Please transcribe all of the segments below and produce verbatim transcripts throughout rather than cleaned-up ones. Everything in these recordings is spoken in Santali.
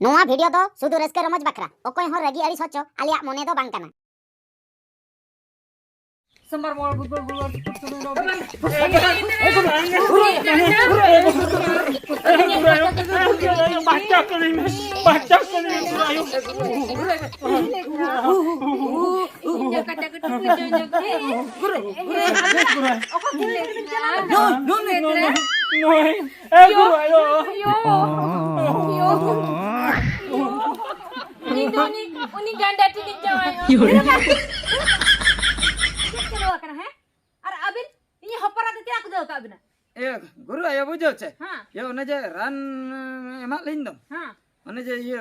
ᱱᱚᱣᱟ ᱵᱷᱤᱰᱤᱭᱳ ᱫᱚ ᱥᱩᱫᱷᱩ ᱨᱟᱹᱥᱠᱟᱹ ᱨᱚᱢᱚᱡᱽ ᱵᱟᱠᱷᱨᱟ, ᱚᱠᱚᱭ ᱦᱚᱸ ᱨᱟᱹᱜᱤ ᱟᱹᱲᱤᱥ ᱦᱚᱪᱚ ᱟᱞᱮᱭᱟᱜ ᱢᱚᱱᱮ ᱫᱚ ᱵᱟᱝ ᱠᱟᱱᱟ᱾ ᱥᱳᱢᱵᱟᱨ, ᱢᱚᱝᱜᱚᱞ, ᱵᱩᱫᱷᱵᱟᱨ, ᱜᱩᱨᱩᱵᱟᱨ, ᱥᱩᱠᱩᱨ, ᱥᱚᱱᱤ, ᱨᱚᱵᱤ᱾ ᱵᱟᱧᱪᱟᱣ ᱠᱟᱹᱱᱟᱹᱧ, ᱵᱟᱧᱪᱟᱣ ᱠᱟᱹᱱᱟᱹᱧ, ᱟᱭᱳ᱾ ᱤᱧᱟᱹᱜ ᱠᱟᱴᱟ ᱠᱚ ᱴᱷᱩᱠᱟᱹ ᱡᱚ ᱧᱚᱜ ᱠᱮᱫ᱾ ᱚᱠᱟ ᱠᱷᱚᱱ ᱞᱮ ᱠᱮᱫᱟ? ᱱᱩᱭ, ᱱᱩᱭ, ᱱᱩᱭ, ᱱᱩᱭ᱾ ᱱᱩᱭ᱾ ᱮ ᱜᱩᱨᱩ ᱟᱭᱳ᱾ ᱭᱳ᱾ ᱭᱳ᱾ ᱩᱱᱤ ᱫᱚ ᱩᱱᱤ, ᱩᱱᱤ ᱜᱟᱱᱰᱟ ᱴᱷᱮᱱᱤᱡ ᱡᱟᱶᱟᱭᱚᱜᱼᱟ᱾ ᱪᱮᱫ ᱠᱚ ᱨᱚᱲ ᱠᱟᱱᱟ, ᱦᱮᱸ? ᱟᱨ ᱟᱹᱵᱤᱱ ᱤᱧ ᱦᱚᱯᱚᱱ ᱮᱨᱟ ᱫᱚ ᱪᱮᱫᱟᱜ ᱠᱚ ᱫᱟᱹᱲ ᱟᱠᱟᱫ ᱵᱤᱱᱟ? ᱮ ᱜᱩᱨᱩ ᱟᱭᱳ, ᱵᱩᱡᱷᱟᱹᱣ ᱪᱮ? ᱦᱮᱸ᱾ ᱭᱳ, ᱚᱱᱮ ᱡᱮ ᱨᱟᱱ ᱮᱢᱟᱜ ᱞᱤᱧ ᱫᱚ᱾ ᱦᱮᱸ᱾ ᱚᱱᱮ ᱡᱮ ᱤᱭᱟᱹ,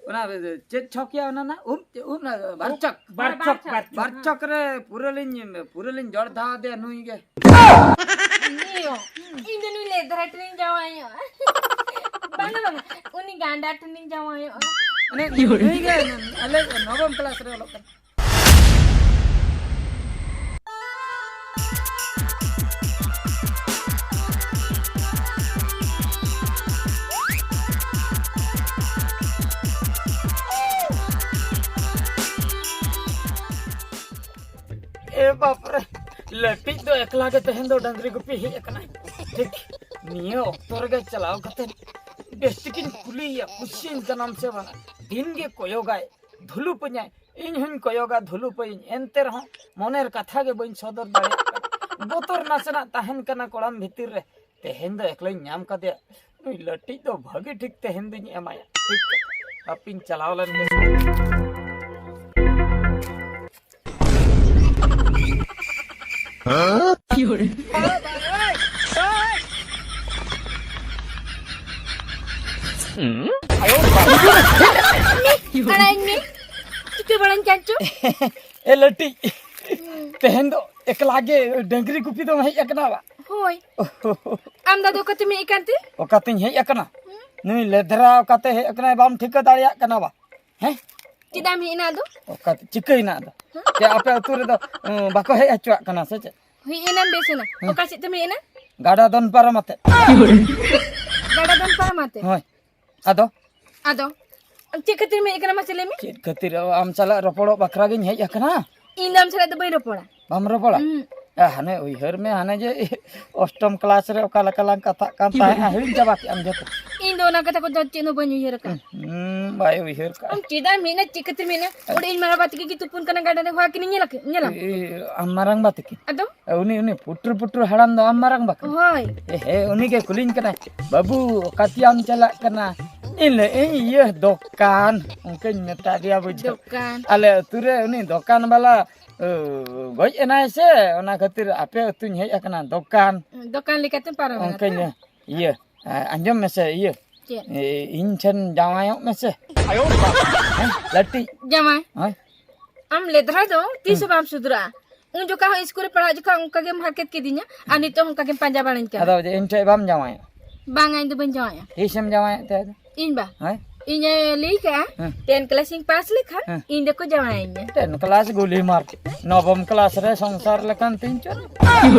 ᱚᱱᱟ ᱪᱮᱫ ᱪᱷᱚᱠ ᱭᱟ ᱚᱱᱟ ᱨᱮᱱᱟᱜ? ᱩᱵ, ᱪᱮᱫ ᱩᱵ ᱨᱮᱱᱟᱜ? ᱵᱟᱨᱪᱚᱠ᱾ ᱵᱟᱨᱪᱚᱠ, ᱵᱟᱨᱪᱚᱠ᱾ ᱵᱟᱨᱪᱚᱠ ᱨᱮ ᱯᱩᱨᱟᱹ ᱞᱤᱧ, ᱯᱩᱨᱟᱹ ᱞᱤᱧ ᱡᱚᱲ ᱫᱷᱟᱣ ᱟᱫᱮᱭᱟ ᱱᱩᱭ ᱜᱮ᱾ ᱤᱧ ᱫᱚ ᱱᱩᱭ ᱞᱮᱫᱷᱨᱟ ᱴᱷᱮᱱᱤᱧ ᱡᱟᱶᱟᱭᱚᱜᱼᱟ᱾ ᱵᱟᱝᱟ, ᱵᱟᱝᱟ, ᱩᱱᱤ ᱜᱟᱸᱰᱟ ᱴᱷᱮᱱᱤᱧ ᱡᱟᱶᱟᱭᱚᱜᱼᱟ᱾ ᱢᱟᱱᱮ ᱱᱩᱭ ᱜᱮ ᱟᱞᱮ ᱱᱚᱵᱚᱢ ᱠᱞᱟᱥ ᱨᱮ ᱚᱞᱚᱜ ᱠᱟᱱᱟ᱾ ᱮ ᱵᱟᱯᱨᱮ, ᱞᱟᱹᱴᱤᱡ ᱫᱚ ᱮᱠᱞᱟ ᱜᱮ ᱛᱮᱦᱮᱧ ᱫᱚ ᱰᱟᱹᱝᱨᱤ ᱜᱩᱯᱤ ᱦᱮᱡ ᱟᱠᱟᱱᱟᱭ᱾ ᱴᱷᱤᱠ ᱱᱤᱭᱟᱹ ᱚᱠᱛᱚ ᱨᱮᱜᱮ ᱪᱟᱞᱟᱣ ᱠᱟᱛᱮ ᱵᱮᱥ ᱴᱷᱤᱠᱤᱧ ᱠᱩᱞᱤᱭᱮᱭᱟ, ᱠᱩᱥᱤᱭᱟᱹᱧ ᱠᱟᱱᱟᱢ ᱥᱮ ᱵᱟᱝᱟ? ᱫᱤᱱ ᱜᱮ ᱠᱚᱭᱚᱜᱟᱭ, ᱫᱷᱩᱞᱩᱯᱟᱹᱧᱟᱭ᱾ ᱤᱧ ᱦᱚᱸᱧ ᱠᱚᱭᱚᱜᱟ, ᱫᱷᱩᱞᱩᱯᱟᱹᱭᱟᱹᱧ, ᱮᱱᱛᱮ ᱨᱮᱦᱚᱸ ᱢᱚᱱᱮᱨ ᱠᱟᱛᱷᱟ ᱜᱮ ᱵᱟᱹᱧ ᱥᱚᱫᱚᱨ ᱫᱟᱲᱮᱭᱟᱜ ᱠᱟᱱᱟ᱾ ᱵᱚᱛᱚᱨ ᱱᱟᱥᱮᱱᱟᱜ ᱛᱟᱦᱮᱱ ᱠᱟᱱᱟ ᱠᱚᱲᱟᱢ ᱵᱷᱤᱛᱤᱨ ᱨᱮ᱾ ᱛᱮᱦᱮᱧ ᱫᱚ ᱮᱠᱞᱟᱧ ᱧᱟᱢ ᱠᱟᱫᱮᱭᱟ᱾ ᱱᱩᱭ ᱞᱟᱹᱴᱤᱡ ᱫᱚ ᱵᱷᱟᱹᱜᱤ ᱴᱷᱤᱠ ᱛᱮᱦᱮᱧ ᱫᱚᱧ ᱮᱢᱟᱭᱟ᱾ ᱴᱷᱤᱠ ᱠᱟᱛᱷᱟ᱾ ᱦᱟᱯᱤᱧ ᱪᱟᱞᱟᱣ ᱞᱮᱱ ᱜᱮ᱾ ᱟᱲᱟᱜ ᱟᱹᱧ ᱢᱮ᱾ ᱪᱤᱠᱟᱹ ᱵᱟᱲᱟᱧ ᱠᱟᱱ ᱪᱚ? ᱮ ᱞᱟᱹᱴᱤᱡ, ᱛᱮᱦᱮᱧ ᱫᱚ ᱮᱠᱞᱟ ᱜᱮ ᱰᱟᱹᱝᱨᱤ ᱜᱩᱯᱤ ᱫᱚᱢ ᱦᱮᱡ ᱟᱠᱟᱱᱟ ᱵᱟ? ᱦᱳᱭ᱾ ᱟᱢ ᱫᱟᱫᱟ ᱚᱠᱟᱛᱮᱢ ᱦᱮᱡ ᱟᱠᱟᱱ ᱛᱮ? ᱚᱠᱟᱛᱮᱧ ᱦᱮᱡ ᱟᱠᱟᱱᱟ? ᱦᱩᱸ᱾ ᱱᱩᱭ ᱞᱮᱫᱷᱨᱟ ᱚᱠᱟᱛᱮ ᱦᱮᱡ ᱟᱠᱟᱱᱟᱭ ᱵᱟᱢ ᱴᱷᱤᱠᱟᱹ ᱫᱟᱲᱮᱭᱟᱜ ᱠᱟᱱᱟ ᱵᱟ? ᱦᱮᱸ? ᱪᱮᱫᱟᱜ ᱮᱢ ᱦᱮᱡ ᱮᱱᱟ ᱟᱫᱚ? ᱚᱠᱟᱛᱮ ᱪᱤᱠᱟᱹᱭᱮᱱᱟ ᱟᱫᱚ? ᱦᱮᱸ? ᱪᱮ ᱟᱯᱮ ᱟᱹᱛᱩ ᱨᱮᱫᱚ, ᱩᱸ, ᱵᱟᱠᱚ ᱦᱮᱡ ᱦᱚᱪᱚᱣᱟᱜ ᱠᱟᱱᱟ ᱥᱮ ᱪᱮᱫ? ᱦᱮᱡ ᱮᱱᱟᱢ ᱵᱮᱥ ᱮᱱᱟ᱾ ᱦᱮᱸ᱾ ᱚᱠᱟ ᱥᱮᱫ ᱛᱮᱢ ᱦᱮᱡ ᱮᱱᱟ? ᱜᱟᱰᱟ ᱫᱚᱱ ᱯᱟᱨᱚᱢ ᱟᱛᱮ᱾ ᱜᱟᱰᱟ ᱫᱚᱱ ᱯᱟᱨᱚᱢ ᱟᱛᱮ? ᱦᱳᱭ᱾ ᱟᱫᱚ? ᱟᱫᱚ ᱟᱢ ᱪᱮᱫ ᱠᱷᱟᱹᱛᱤᱨ ᱮᱢ ᱦᱮᱡ ᱟᱠᱟᱱᱟ, ᱢᱟᱥᱮ ᱞᱟᱹᱭ ᱢᱮ? ᱪᱮᱫ ᱠᱷᱟᱹᱛᱤᱨ? ᱟᱢ ᱥᱟᱞᱟᱜ ᱨᱚᱯᱚᱲᱚᱜ ᱵᱟᱠᱷᱨᱟ ᱜᱤᱧ ᱦᱮᱡ ᱟᱠᱟᱱᱟ᱾ ᱤᱧ ᱫᱚ ᱟᱢ ᱥᱟᱞᱟᱜ ᱫᱚ ᱵᱟᱹᱧ ᱨᱚᱯᱚᱲᱟ᱾ ᱵᱟᱢ ᱨᱚᱯᱚᱲᱟ? ᱦᱩᱸ᱾ ᱮ, ᱦᱟᱱᱮ ᱩᱭᱦᱟᱹᱨ ᱢᱮ, ᱦᱟᱱᱮ ᱡᱮ ᱚᱥᱴᱚᱢ ᱠᱞᱟᱥ ᱨᱮ ᱚᱠᱟ ᱞᱮᱠᱟ ᱞᱟᱝ ᱠᱟᱛᱷᱟᱜ ᱠᱟᱱ ᱛᱟᱦᱮᱸᱫ, ᱦᱤᱲᱤᱧ ᱪᱟᱵᱟ ᱠᱮᱫ ᱟᱢ ᱡᱚᱛᱚ᱾ ᱤᱧ ᱫᱚ ᱚᱱᱟ ᱠᱟᱛᱷᱟ ᱠᱚᱫᱚ ᱪᱮᱫ ᱦᱚᱸ ᱵᱟᱹᱧ ᱩᱭᱦᱟᱹᱨ ᱟᱠᱟᱫᱼᱟ᱾ ᱦᱩᱸ, ᱵᱟᱭ ᱩᱭᱦᱟᱹᱨ ᱠᱟᱜᱼᱟ᱾ ᱟᱢ ᱪᱮᱫᱟᱜ ᱮᱢ ᱦᱮᱡ ᱮᱱᱟ? ᱪᱮᱫ ᱠᱷᱟᱹᱛᱤᱨ ᱮᱢ ᱦᱮᱡ ᱮᱱᱟ? ᱚᱸᱰᱮ ᱤᱧ ᱢᱟ ᱵᱟᱵᱟ ᱛᱟᱹᱠᱤᱱ ᱠᱤᱱ ᱛᱩᱯᱩᱱ ᱠᱟᱱᱟ ᱜᱟᱰᱟ ᱨᱮ, ᱦᱚᱦᱚ ᱟᱹᱠᱤᱱ ᱧᱮᱞ ᱟᱹᱠᱤᱱ, ᱧᱮᱞᱟᱢ? ᱮ, ᱟᱢ ᱢᱟᱨᱟᱝ ᱵᱟ ᱛᱟᱹᱠᱤᱱ? ᱟᱫᱚ? ᱩᱱᱤ, ᱩᱱᱤ ᱯᱩᱴᱩᱨ ᱯᱩᱴᱩᱨ ᱦᱟᱲᱟᱢ ᱫᱚ ᱟᱢ ᱢᱟᱨᱟᱝ ᱵᱟ ᱠᱟᱱᱟ? ᱦᱳᱭ᱾ ᱮ, ᱦᱮᱸ, ᱩᱱᱤ ᱜᱮ ᱠᱩᱞᱤᱧ ᱠᱟᱱᱟᱭ, "ᱵᱟᱹᱵᱩ, ᱚᱠᱟ ᱛᱮᱭᱟᱢ ᱪᱟᱞᱟᱜ ᱠᱟᱱᱟ?" ᱤᱧ ᱞᱟᱹᱭᱮᱫ ᱟᱹᱧ, "ᱤᱭᱟᱹ, ᱫᱚᱠᱟᱱ", ᱚᱱᱠᱟᱧ ᱢᱮᱛᱟ ᱫᱮᱭᱟ, ᱵᱩᱡᱷᱟᱹᱣ᱾ ᱫᱚᱠᱟᱱ᱾ ᱟᱞᱮ ᱟᱹᱛᱩ ᱨᱮ ᱩᱱᱤ ᱫᱚᱠᱟᱱ ᱵᱟᱞᱟ, ᱚ, ᱜᱚᱡ ᱮᱱᱟᱭ ᱥᱮ, ᱚᱱᱟ ᱠᱷᱟᱹᱛᱤᱨ ᱟᱯᱮ ᱟᱹᱛᱩᱧ ᱦᱮᱡ ᱟᱠᱟᱱᱟ, ᱫᱚᱠᱟᱱ᱾ ᱫᱚᱠᱟᱱ ᱞᱮᱠᱟᱛᱮ ᱯᱟᱨᱚᱢ ᱮᱱᱟ ᱚᱱᱠᱟᱧ ᱛᱚ? ᱞᱟᱹᱭ, ᱤᱭᱟᱹ, ᱟ-, ᱟᱸᱡᱚᱢ ᱢᱮᱥᱮ, ᱤᱭᱟᱹ᱾ ᱪᱮᱫ? ᱮ, ᱤᱧ ᱴᱷᱮᱱ ᱡᱟᱶᱟᱭᱚᱜ ᱢᱮᱥᱮ᱾ ᱦᱮᱸ, ᱞᱟᱹᱴᱤᱡ᱾ ᱡᱟᱶᱟᱭ? ᱦᱳᱭ᱾ ᱟᱢ ᱞᱮᱫᱷᱨᱟ ᱫᱚ ᱛᱤᱥ ᱦᱚᱸ ᱵᱟᱢ ᱥᱩᱫᱷᱨᱟᱜᱼᱟ᱾ ᱩᱱ ᱡᱚᱠᱷᱟ ᱦᱚᱸ ᱤᱥᱠᱩᱞ ᱨᱮ ᱯᱟᱲᱦᱟᱜ ᱡᱚᱠᱷᱟ ᱚᱱᱠᱟ ᱜᱮᱢ ᱦᱟᱨᱠᱮᱛ ᱠᱤᱫᱤᱧᱟ, ᱟᱨ ᱱᱤᱛᱚᱜ ᱦᱚᱸ ᱚᱱᱠᱟ ᱜᱮᱢ ᱯᱟᱸᱡᱟ ᱵᱟᱲᱟᱧ ᱠᱟᱱᱟ᱾ ᱟᱫᱚ ᱡᱮ ᱤᱧ ᱴᱷᱮᱡ ᱵᱟᱢ ᱡᱟᱶᱟᱭᱚᱜᱼᱟ? ᱵᱟᱝᱟ, ᱤᱧ ᱫᱚ ᱵᱟᱹᱧ ᱡᱟᱶᱟᱭᱚᱜᱼᱟ᱾ ᱛᱤᱥᱮᱢ ᱡᱟᱶᱟᱭᱚᱜ ᱛᱮ ᱟᱫᱚ? ᱤᱧ ᱵᱟ? ᱦᱮᱸ? ᱤᱧ ᱮ ᱞᱟᱹᱭ ᱠᱟᱜᱼᱟ, ᱦᱮᱸ᱾ ᱴᱮᱱ ᱠᱞᱟᱥ ᱤᱧ ᱯᱟᱥ ᱞᱮᱠᱷᱟᱱ ᱦᱮᱸ᱾ ᱤᱧ ᱫᱚᱠᱚ ᱡᱟᱶᱟᱭᱤᱧᱟ᱾ ᱴᱮᱱ ᱠᱞᱟᱥ ᱜᱩᱞᱤ ᱢᱟᱨ, ᱱᱚᱵᱚᱢ ᱠᱞᱟᱥ ᱨᱮ ᱥᱚᱝᱥᱟᱨ ᱞᱮᱠᱟᱱ ᱛᱤᱧ ᱪᱚ᱾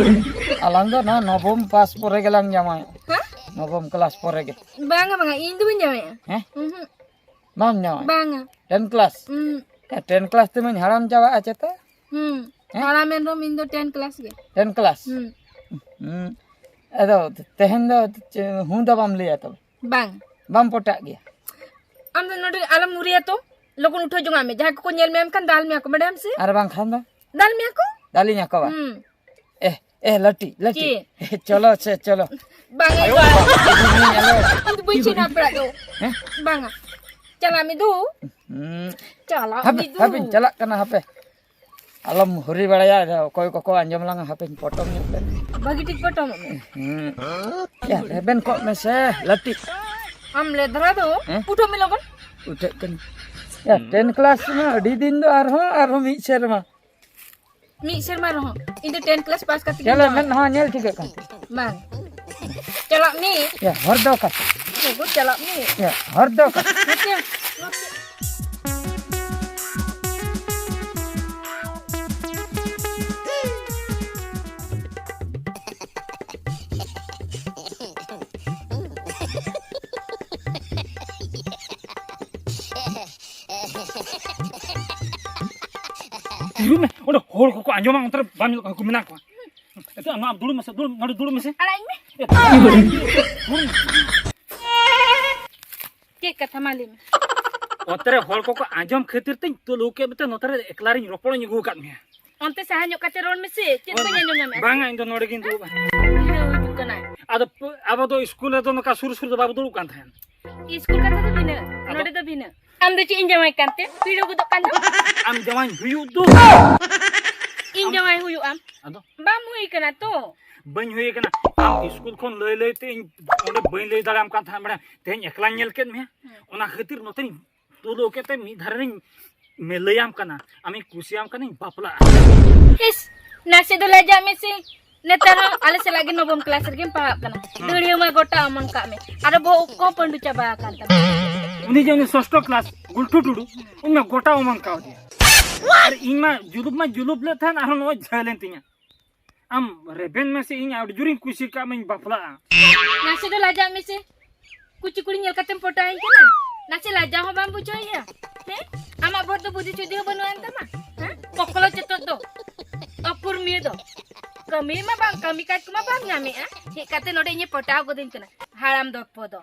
ᱟᱞᱟᱝ ᱫᱚ ᱱᱚᱣᱟ ᱱᱚᱵᱚᱢ ᱯᱟᱥ ᱯᱚᱨᱮ ᱜᱮᱞᱟᱝ ᱡᱟᱶᱟᱭᱚᱜᱼᱟ᱾ ᱦᱮᱸ? ᱱᱚᱵᱚᱢ ᱠᱞᱟᱥ ᱯᱚᱨᱮ ᱜᱮ᱾ ᱵᱟᱝᱟ, ᱵᱟᱝᱟ, ᱤᱧ ᱫᱚ ᱵᱟᱹᱧ ᱡᱟᱶᱟᱭᱚᱜᱼᱟ᱾ ᱦᱮᱸ? ᱩᱦᱩᱸ᱾ ᱵᱟᱢ ᱡᱟᱶᱟᱭ? ᱵᱟᱝᱟ᱾ Ten class? ᱩᱸ᱾ ᱮ, ᱴᱮᱱ ᱠᱞᱟᱥ ᱛᱮᱢᱟᱧ ᱦᱟᱲᱟᱢ ᱪᱟᱵᱟᱜᱼᱟ ᱪᱮᱛᱟ? ᱦᱩᱸ᱾ ᱦᱮᱸ? ᱦᱟᱲᱟᱢ ᱮᱱ ᱨᱮᱦᱚᱸᱢ, ᱤᱧ ᱫᱚ ᱴᱮᱱ ᱠᱞᱟᱥ ᱜᱮ᱾ Ten class? ᱦᱩᱸ᱾ ᱦᱩᱸ᱾ ᱟᱫᱚ ᱛᱮᱦᱮᱧ ᱫᱚ ᱪᱮ-, ᱦᱩᱸ ᱫᱚ ᱵᱟᱢ ᱞᱟᱹᱭᱟ ᱛᱚᱵᱮ? ᱵᱟᱝ᱾ ᱵᱟᱢ ᱯᱚᱴᱟᱜ ᱜᱮᱭᱟ? ᱟᱢ ᱫᱚ ᱱᱚᱰᱮ ᱟᱞᱚᱢ ᱩᱨᱤᱭᱟ ᱛᱚ᱾ ᱞᱚᱜᱚᱱ ᱩᱴᱷᱟᱹᱣ ᱡᱚᱝᱟᱜ ᱢᱮ᱾ ᱡᱟᱦᱟᱸᱭ ᱠᱚᱠᱚ ᱧᱮᱞ ᱢᱮᱭᱟ ᱮᱱᱠᱷᱟᱱ ᱫᱟᱞ ᱢᱮᱭᱟ ᱠᱚ, ᱵᱟᱰᱟᱭᱟᱢ ᱥᱮ? ᱟᱨ ᱵᱟᱝᱠᱷᱟᱱ ᱫᱚ? ᱫᱟᱞ ᱢᱮᱭᱟ ᱠᱚ᱾ ᱫᱟᱞᱤᱧ ᱟᱠᱚ ᱵᱟ? ᱦᱩᱸ᱾ ᱮ, ᱮ, ᱞᱟᱹᱴᱤ, ᱞᱟᱹᱴᱤ᱾ ᱪᱮᱫ? ᱪᱚᱞᱚ ᱥᱮ, ᱪᱚᱞᱚ᱾ ᱵᱟᱝᱟ, ᱟᱭᱳ ᱵᱟᱝᱟ᱾ ᱵᱟᱵᱟ, ᱤᱫᱤ ᱢᱮᱭᱟ, ᱪᱚᱞᱚ᱾ ᱤᱧ ᱫᱚ ᱵᱟᱹᱧ ᱪᱮᱫ ᱦᱚᱸ ᱯᱮᱲᱟ ᱫᱚ᱾ ᱦᱮᱸ? ᱵᱟᱝᱟ᱾ ᱪᱟᱞᱟᱜ ᱢᱮ ᱫᱩ᱾ ᱦᱩᱸ᱾ ᱪᱟᱞᱟᱜ ᱦᱟᱯᱮ, ᱢᱮ ᱫᱩ᱾ ᱦᱟᱯᱮᱧ ᱪᱟᱞᱟᱜ ᱠᱟᱱᱟ, ᱦᱟᱯᱮ᱾ ᱟᱞᱚᱢ ᱦᱩᱨᱤ ᱵᱟᱲᱟᱭᱟ, ᱚᱠᱚᱭ ᱠᱚᱠᱚ ᱟᱸᱡᱚᱢ ᱞᱟᱝᱟ, ᱦᱟᱯᱮᱧ ᱯᱚᱴᱚᱢ ᱧᱚᱜ ᱞᱮᱱ᱾ ᱵᱷᱟᱹᱜᱤ ᱴᱷᱤᱠ ᱯᱚᱴᱚᱢᱚᱜ ᱢᱮ᱾ ᱦᱩᱸ᱾ ᱭᱟ, ᱨᱮᱵᱮᱱ ᱠᱚᱜ ᱢᱮᱥᱮ, ᱞᱟᱹᱴᱤ᱾ ᱟᱢ ᱞᱮ ᱫᱷᱟᱨᱟ ᱫᱚ ᱦᱮᱸ? ᱩᱴᱷᱟᱹᱜ ᱢᱮ ᱞᱚᱜᱚᱱ᱾ ᱩᱴᱷᱟᱹᱜ ᱠᱟᱹᱱᱟᱹᱧ᱾ ᱭᱟ, ᱴᱮᱱ ᱠᱞᱟᱥ ᱢᱟ ᱟᱹᱰᱤ ᱫᱤᱱ ᱫᱚ ᱟᱨᱦᱚᱸ, ᱟᱨᱦᱚᱸ ᱢᱤᱫ ᱥᱮᱨᱢᱟ᱾ ᱢᱤᱫ ᱥᱮᱨᱢᱟ ᱨᱮᱦᱚᱸ ᱤᱧ ᱫᱚ ᱴᱮᱱ ᱠᱞᱟᱥ ᱯᱟᱥ ᱠᱟᱛᱮ ᱜᱤᱧ ᱪᱟᱞᱟᱜ ᱡᱟᱶᱟᱭ᱾ ᱢᱮᱫ ᱦᱚᱸ ᱧᱮᱞ ᱴᱷᱤᱠᱟᱹᱜ ᱠᱟᱱ ᱛᱤᱧ᱾ ᱵᱟᱝ᱾ ᱪᱟᱞᱟᱜ ᱢᱮ᱾ ᱭᱟ, ᱦᱚᱨ ᱫᱚ ᱚᱠᱟ ᱥᱮᱫ? ᱜᱚᱜᱚ, ᱪᱟᱞᱟᱜ ᱢᱮ᱾ ᱭᱟ, ᱦᱚᱨ ᱫᱚ ᱚᱠᱟ ᱥᱮᱫ? ᱱᱚᱛᱮ, ᱱᱚᱛᱮ᱾ ᱫᱩᱲᱩᱵ ᱢᱮ, ᱚᱸᱰᱮ ᱦᱚᱲ ᱠᱚᱠᱚ ᱟᱸᱡᱚᱢᱟ, ᱚᱱᱛᱮ ᱨᱮ ᱵᱟᱢ ᱧᱮᱞᱚᱜ ᱠᱟᱱᱟ, ᱩᱱᱠᱩ ᱢᱮᱱᱟᱜ ᱠᱚᱣᱟ᱾ ᱮᱛᱮ, ᱟᱢ ᱫᱩᱲᱩᱵ ᱢᱮᱥᱮ, ᱫᱩᱲᱩᱵ, ᱱᱚᱰᱮ ᱫᱩᱲᱩᱵ ᱢᱮᱥᱮ᱾ ᱟᱲᱟᱜ ᱤᱧ ᱢᱮ᱾ ᱮ, ᱫᱩᱲᱩᱵ ᱢᱮ᱾ ᱪᱮᱫ ᱠᱟᱛᱷᱟ ᱢᱟ ᱞᱟᱹᱭ ᱢᱮ? ᱚᱱᱛᱮ ᱨᱮ ᱦᱚᱲ ᱠᱚᱠᱚ ᱟᱸᱡᱚᱢ ᱠᱷᱟᱹᱛᱤᱨ ᱛᱮᱧ ᱛᱩᱞᱟᱹᱣ ᱠᱮᱫ ᱢᱮᱛᱮ ᱱᱚᱛᱮ ᱨᱮ ᱮᱠᱞᱟ ᱨᱤᱧ ᱨᱚᱯᱚᱲ ᱤᱧ ᱟᱹᱜᱩ ᱟᱠᱟᱫ ᱢᱮᱭᱟ᱾ ᱚᱱᱛᱮ ᱥᱟᱦᱟ ᱧᱚᱜ ᱠᱟᱛᱮ ᱨᱚᱲ ᱢᱮᱥᱮ, ᱪᱮᱫ ᱵᱟᱹᱧ ᱟᱸᱡᱚᱢ ᱧᱟᱢᱮᱫᱼᱟ? ᱵᱟᱝᱟ, ᱤᱧ ᱫᱚ ᱱᱚᱰᱮ ᱜᱤᱧ ᱫᱩᱲᱩᱵᱼᱟ᱾ ᱵᱷᱤᱲᱟᱹᱣ ᱦᱤᱡᱩᱜ ᱠᱟᱱᱟᱭ᱾ ᱟᱫᱚ ᱯ-, ᱟᱵᱚ ᱫᱚ ᱥᱠᱩᱞ ᱨᱮᱫᱚ ᱱᱚᱝᱠᱟ ᱥᱩᱨ ᱥᱩᱨ ᱫᱚ ᱵᱟᱵᱚ ᱫᱩᱲᱩᱵ ᱠᱟᱱ ᱛᱟᱦᱮᱸᱱ᱾ ᱥᱠᱩᱞ ᱠᱟᱛᱷᱟ ᱫᱚ ᱵᱷᱤᱱᱟᱹ, ᱟᱫᱚ? ᱱᱚᱰᱮ ᱫᱚ ᱵᱷᱤᱱᱟᱹ᱾ ᱟᱢ ᱫᱚ ᱪᱮᱫ ᱤᱧ ᱡᱟᱶᱟᱭ ᱠᱟᱱᱛᱮ ᱵᱷᱤᱲᱟᱹᱣ ᱜᱚᱫᱚᱜ ᱠᱟᱱ ᱫᱚ? ᱟᱢ ᱡᱟᱶᱟᱭ ᱦᱩᱭᱩᱜ ᱫᱚ᱾ ᱤᱧ ᱟᱢ ᱡᱟᱶᱟᱭ ᱦᱩᱭᱩᱜ ᱟᱢ? ᱟᱫᱚ? ᱵᱟᱢ ᱦᱩᱭ ᱠᱟᱱᱟ ᱛᱚ᱾ ᱵᱟᱹᱧ ᱦᱩᱭ ᱠᱟᱱᱟ᱾ ᱟᱢ ᱥᱠᱩᱞ ᱠᱷᱚᱱ ᱞᱟᱹᱭ ᱞᱟᱹᱭ ᱛᱮ ᱤᱧ ᱚᱸᱰᱮ ᱵᱟᱹᱧ ᱞᱟᱹᱭ ᱫᱟᱲᱮᱭᱟᱢ ᱠᱟᱱ ᱛᱟᱦᱮᱸᱫ, ᱵᱟᱲᱟᱭᱟᱢ? ᱛᱮᱦᱮᱧ ᱮᱠᱞᱟᱧ ᱧᱮᱞ ᱠᱮᱫ ᱢᱮᱭᱟ, ᱦᱮᱸ᱾ ᱚᱱᱟ ᱠᱷᱟᱹᱛᱤᱨ ᱱᱚᱛᱮᱧ ᱛᱩᱞᱟᱹᱣ ᱠᱮᱫ ᱛᱮ ᱢᱤᱫ ᱫᱷᱟᱨᱮ ᱨᱤᱧ ᱢᱮ-, ᱞᱟᱹᱭᱟᱢ ᱠᱟᱱᱟ, ᱟᱢᱤᱧ ᱠᱩᱥᱤᱭᱟᱢ ᱠᱟᱱᱟᱧ, ᱵᱟᱯᱞᱟᱜᱼᱟ᱾ ᱤᱥ, ᱱᱟᱥᱮ ᱫᱚ ᱞᱟᱡᱟᱜ ᱢᱮᱥᱮ᱾ ᱱᱮᱛᱟᱨ ᱦᱚᱸ ᱟᱞᱮ ᱥᱟᱞᱟᱜ ᱜᱮ ᱱᱚᱵᱚᱢ ᱠᱞᱟᱥ ᱨᱮᱜᱮᱢ ᱯᱟᱲᱦᱟᱜ ᱠᱟᱱᱟ᱾ ᱦᱮᱸ᱾ ᱫᱟᱹᱲᱭᱟᱹ ᱢᱟ ᱜᱚᱴᱟ ᱚᱢᱚᱱ ᱠᱟᱜ ᱢᱮ᱾ ᱟᱨᱚ ᱵᱚᱦᱚᱜ ᱠᱚ ᱯᱟᱹᱰᱩ ᱪᱟᱵᱟ ᱟᱠᱟᱱ ᱛᱟᱢᱟ᱾ ᱩᱱᱤ ᱡᱮ ᱩᱱᱤ ᱥᱚᱥᱴᱚ ᱠᱞᱟᱥ ᱜᱩᱞᱴᱷᱩ ᱴᱩᱰᱩ, ᱩᱱᱤ ᱢᱟ ᱜᱚᱴᱟ ᱚᱢᱚᱱ ᱠᱟᱣᱫᱮᱭᱟ᱾ ᱟᱨ ᱤᱧ ᱢᱟ ᱡᱩᱞᱩᱯ ᱢᱟ ᱡᱩᱞᱩᱯ ᱞᱮᱫ ᱛᱟᱦᱮᱸᱱ, ᱟᱨᱦᱚᱸ ᱱᱚᱜᱼᱚᱭ ᱡᱷᱟᱹᱞ ᱮᱱ ᱛᱤᱧᱟ᱾ ᱟᱢ ᱨᱮᱵᱮᱱ ᱢᱮᱥᱮ, ᱤᱧ ᱟᱹᱰᱤ ᱡᱳᱨᱤᱧ ᱠᱩᱥᱤ ᱠᱟᱜ ᱢᱮᱧ ᱵᱟᱯᱞᱟᱜᱼᱟ᱾ ᱱᱟᱥᱮ ᱫᱚ ᱞᱟᱡᱟᱜ ᱢᱮᱥᱮ᱾ ᱠᱩᱪᱤ ᱠᱩᱲᱤ ᱧᱮᱞ ᱠᱟᱛᱮᱢ ᱯᱚᱴᱟᱣᱤᱧ ᱠᱟᱱᱟ? ᱱᱟᱥᱮ ᱞᱟᱡᱟ ᱦᱚᱸ ᱵᱟᱢ ᱵᱩᱡᱷᱟᱹᱣᱮᱫᱼᱟ? ᱦᱮᱸ? ᱟᱢᱟᱜ ᱵᱷᱳᱨ ᱫᱚ ᱵᱩᱫᱷᱤ ᱪᱩᱫᱷᱤ ᱦᱚᱸ ᱵᱟᱹᱱᱩᱜ ᱟᱱ ᱛᱟᱢᱟ? ᱦᱮᱸ? ᱯᱚᱠᱞᱚ ᱪᱚᱛᱚᱨ ᱫᱚ᱾ ᱚᱠᱩᱨᱢᱤᱭᱟᱹ ᱫᱚ᱾ ᱠᱟᱹᱢᱤ ᱢᱟ ᱵᱟᱝ, ᱠᱟᱹᱢᱤ ᱠᱟᱡᱽ ᱠᱚᱢᱟ ᱵᱟᱢ ᱧᱟᱢᱮᱫᱼᱟ᱾ ᱦᱮᱡ ᱠᱟᱛᱮ ᱱᱚᱰᱮ ᱤᱧᱮ ᱯᱚᱴᱟᱣ ᱜᱚᱫᱤᱧ ᱠᱟᱱᱟ᱾ ᱦᱟᱲᱟᱢ ᱫᱚᱨᱯᱚ ᱫᱚ᱾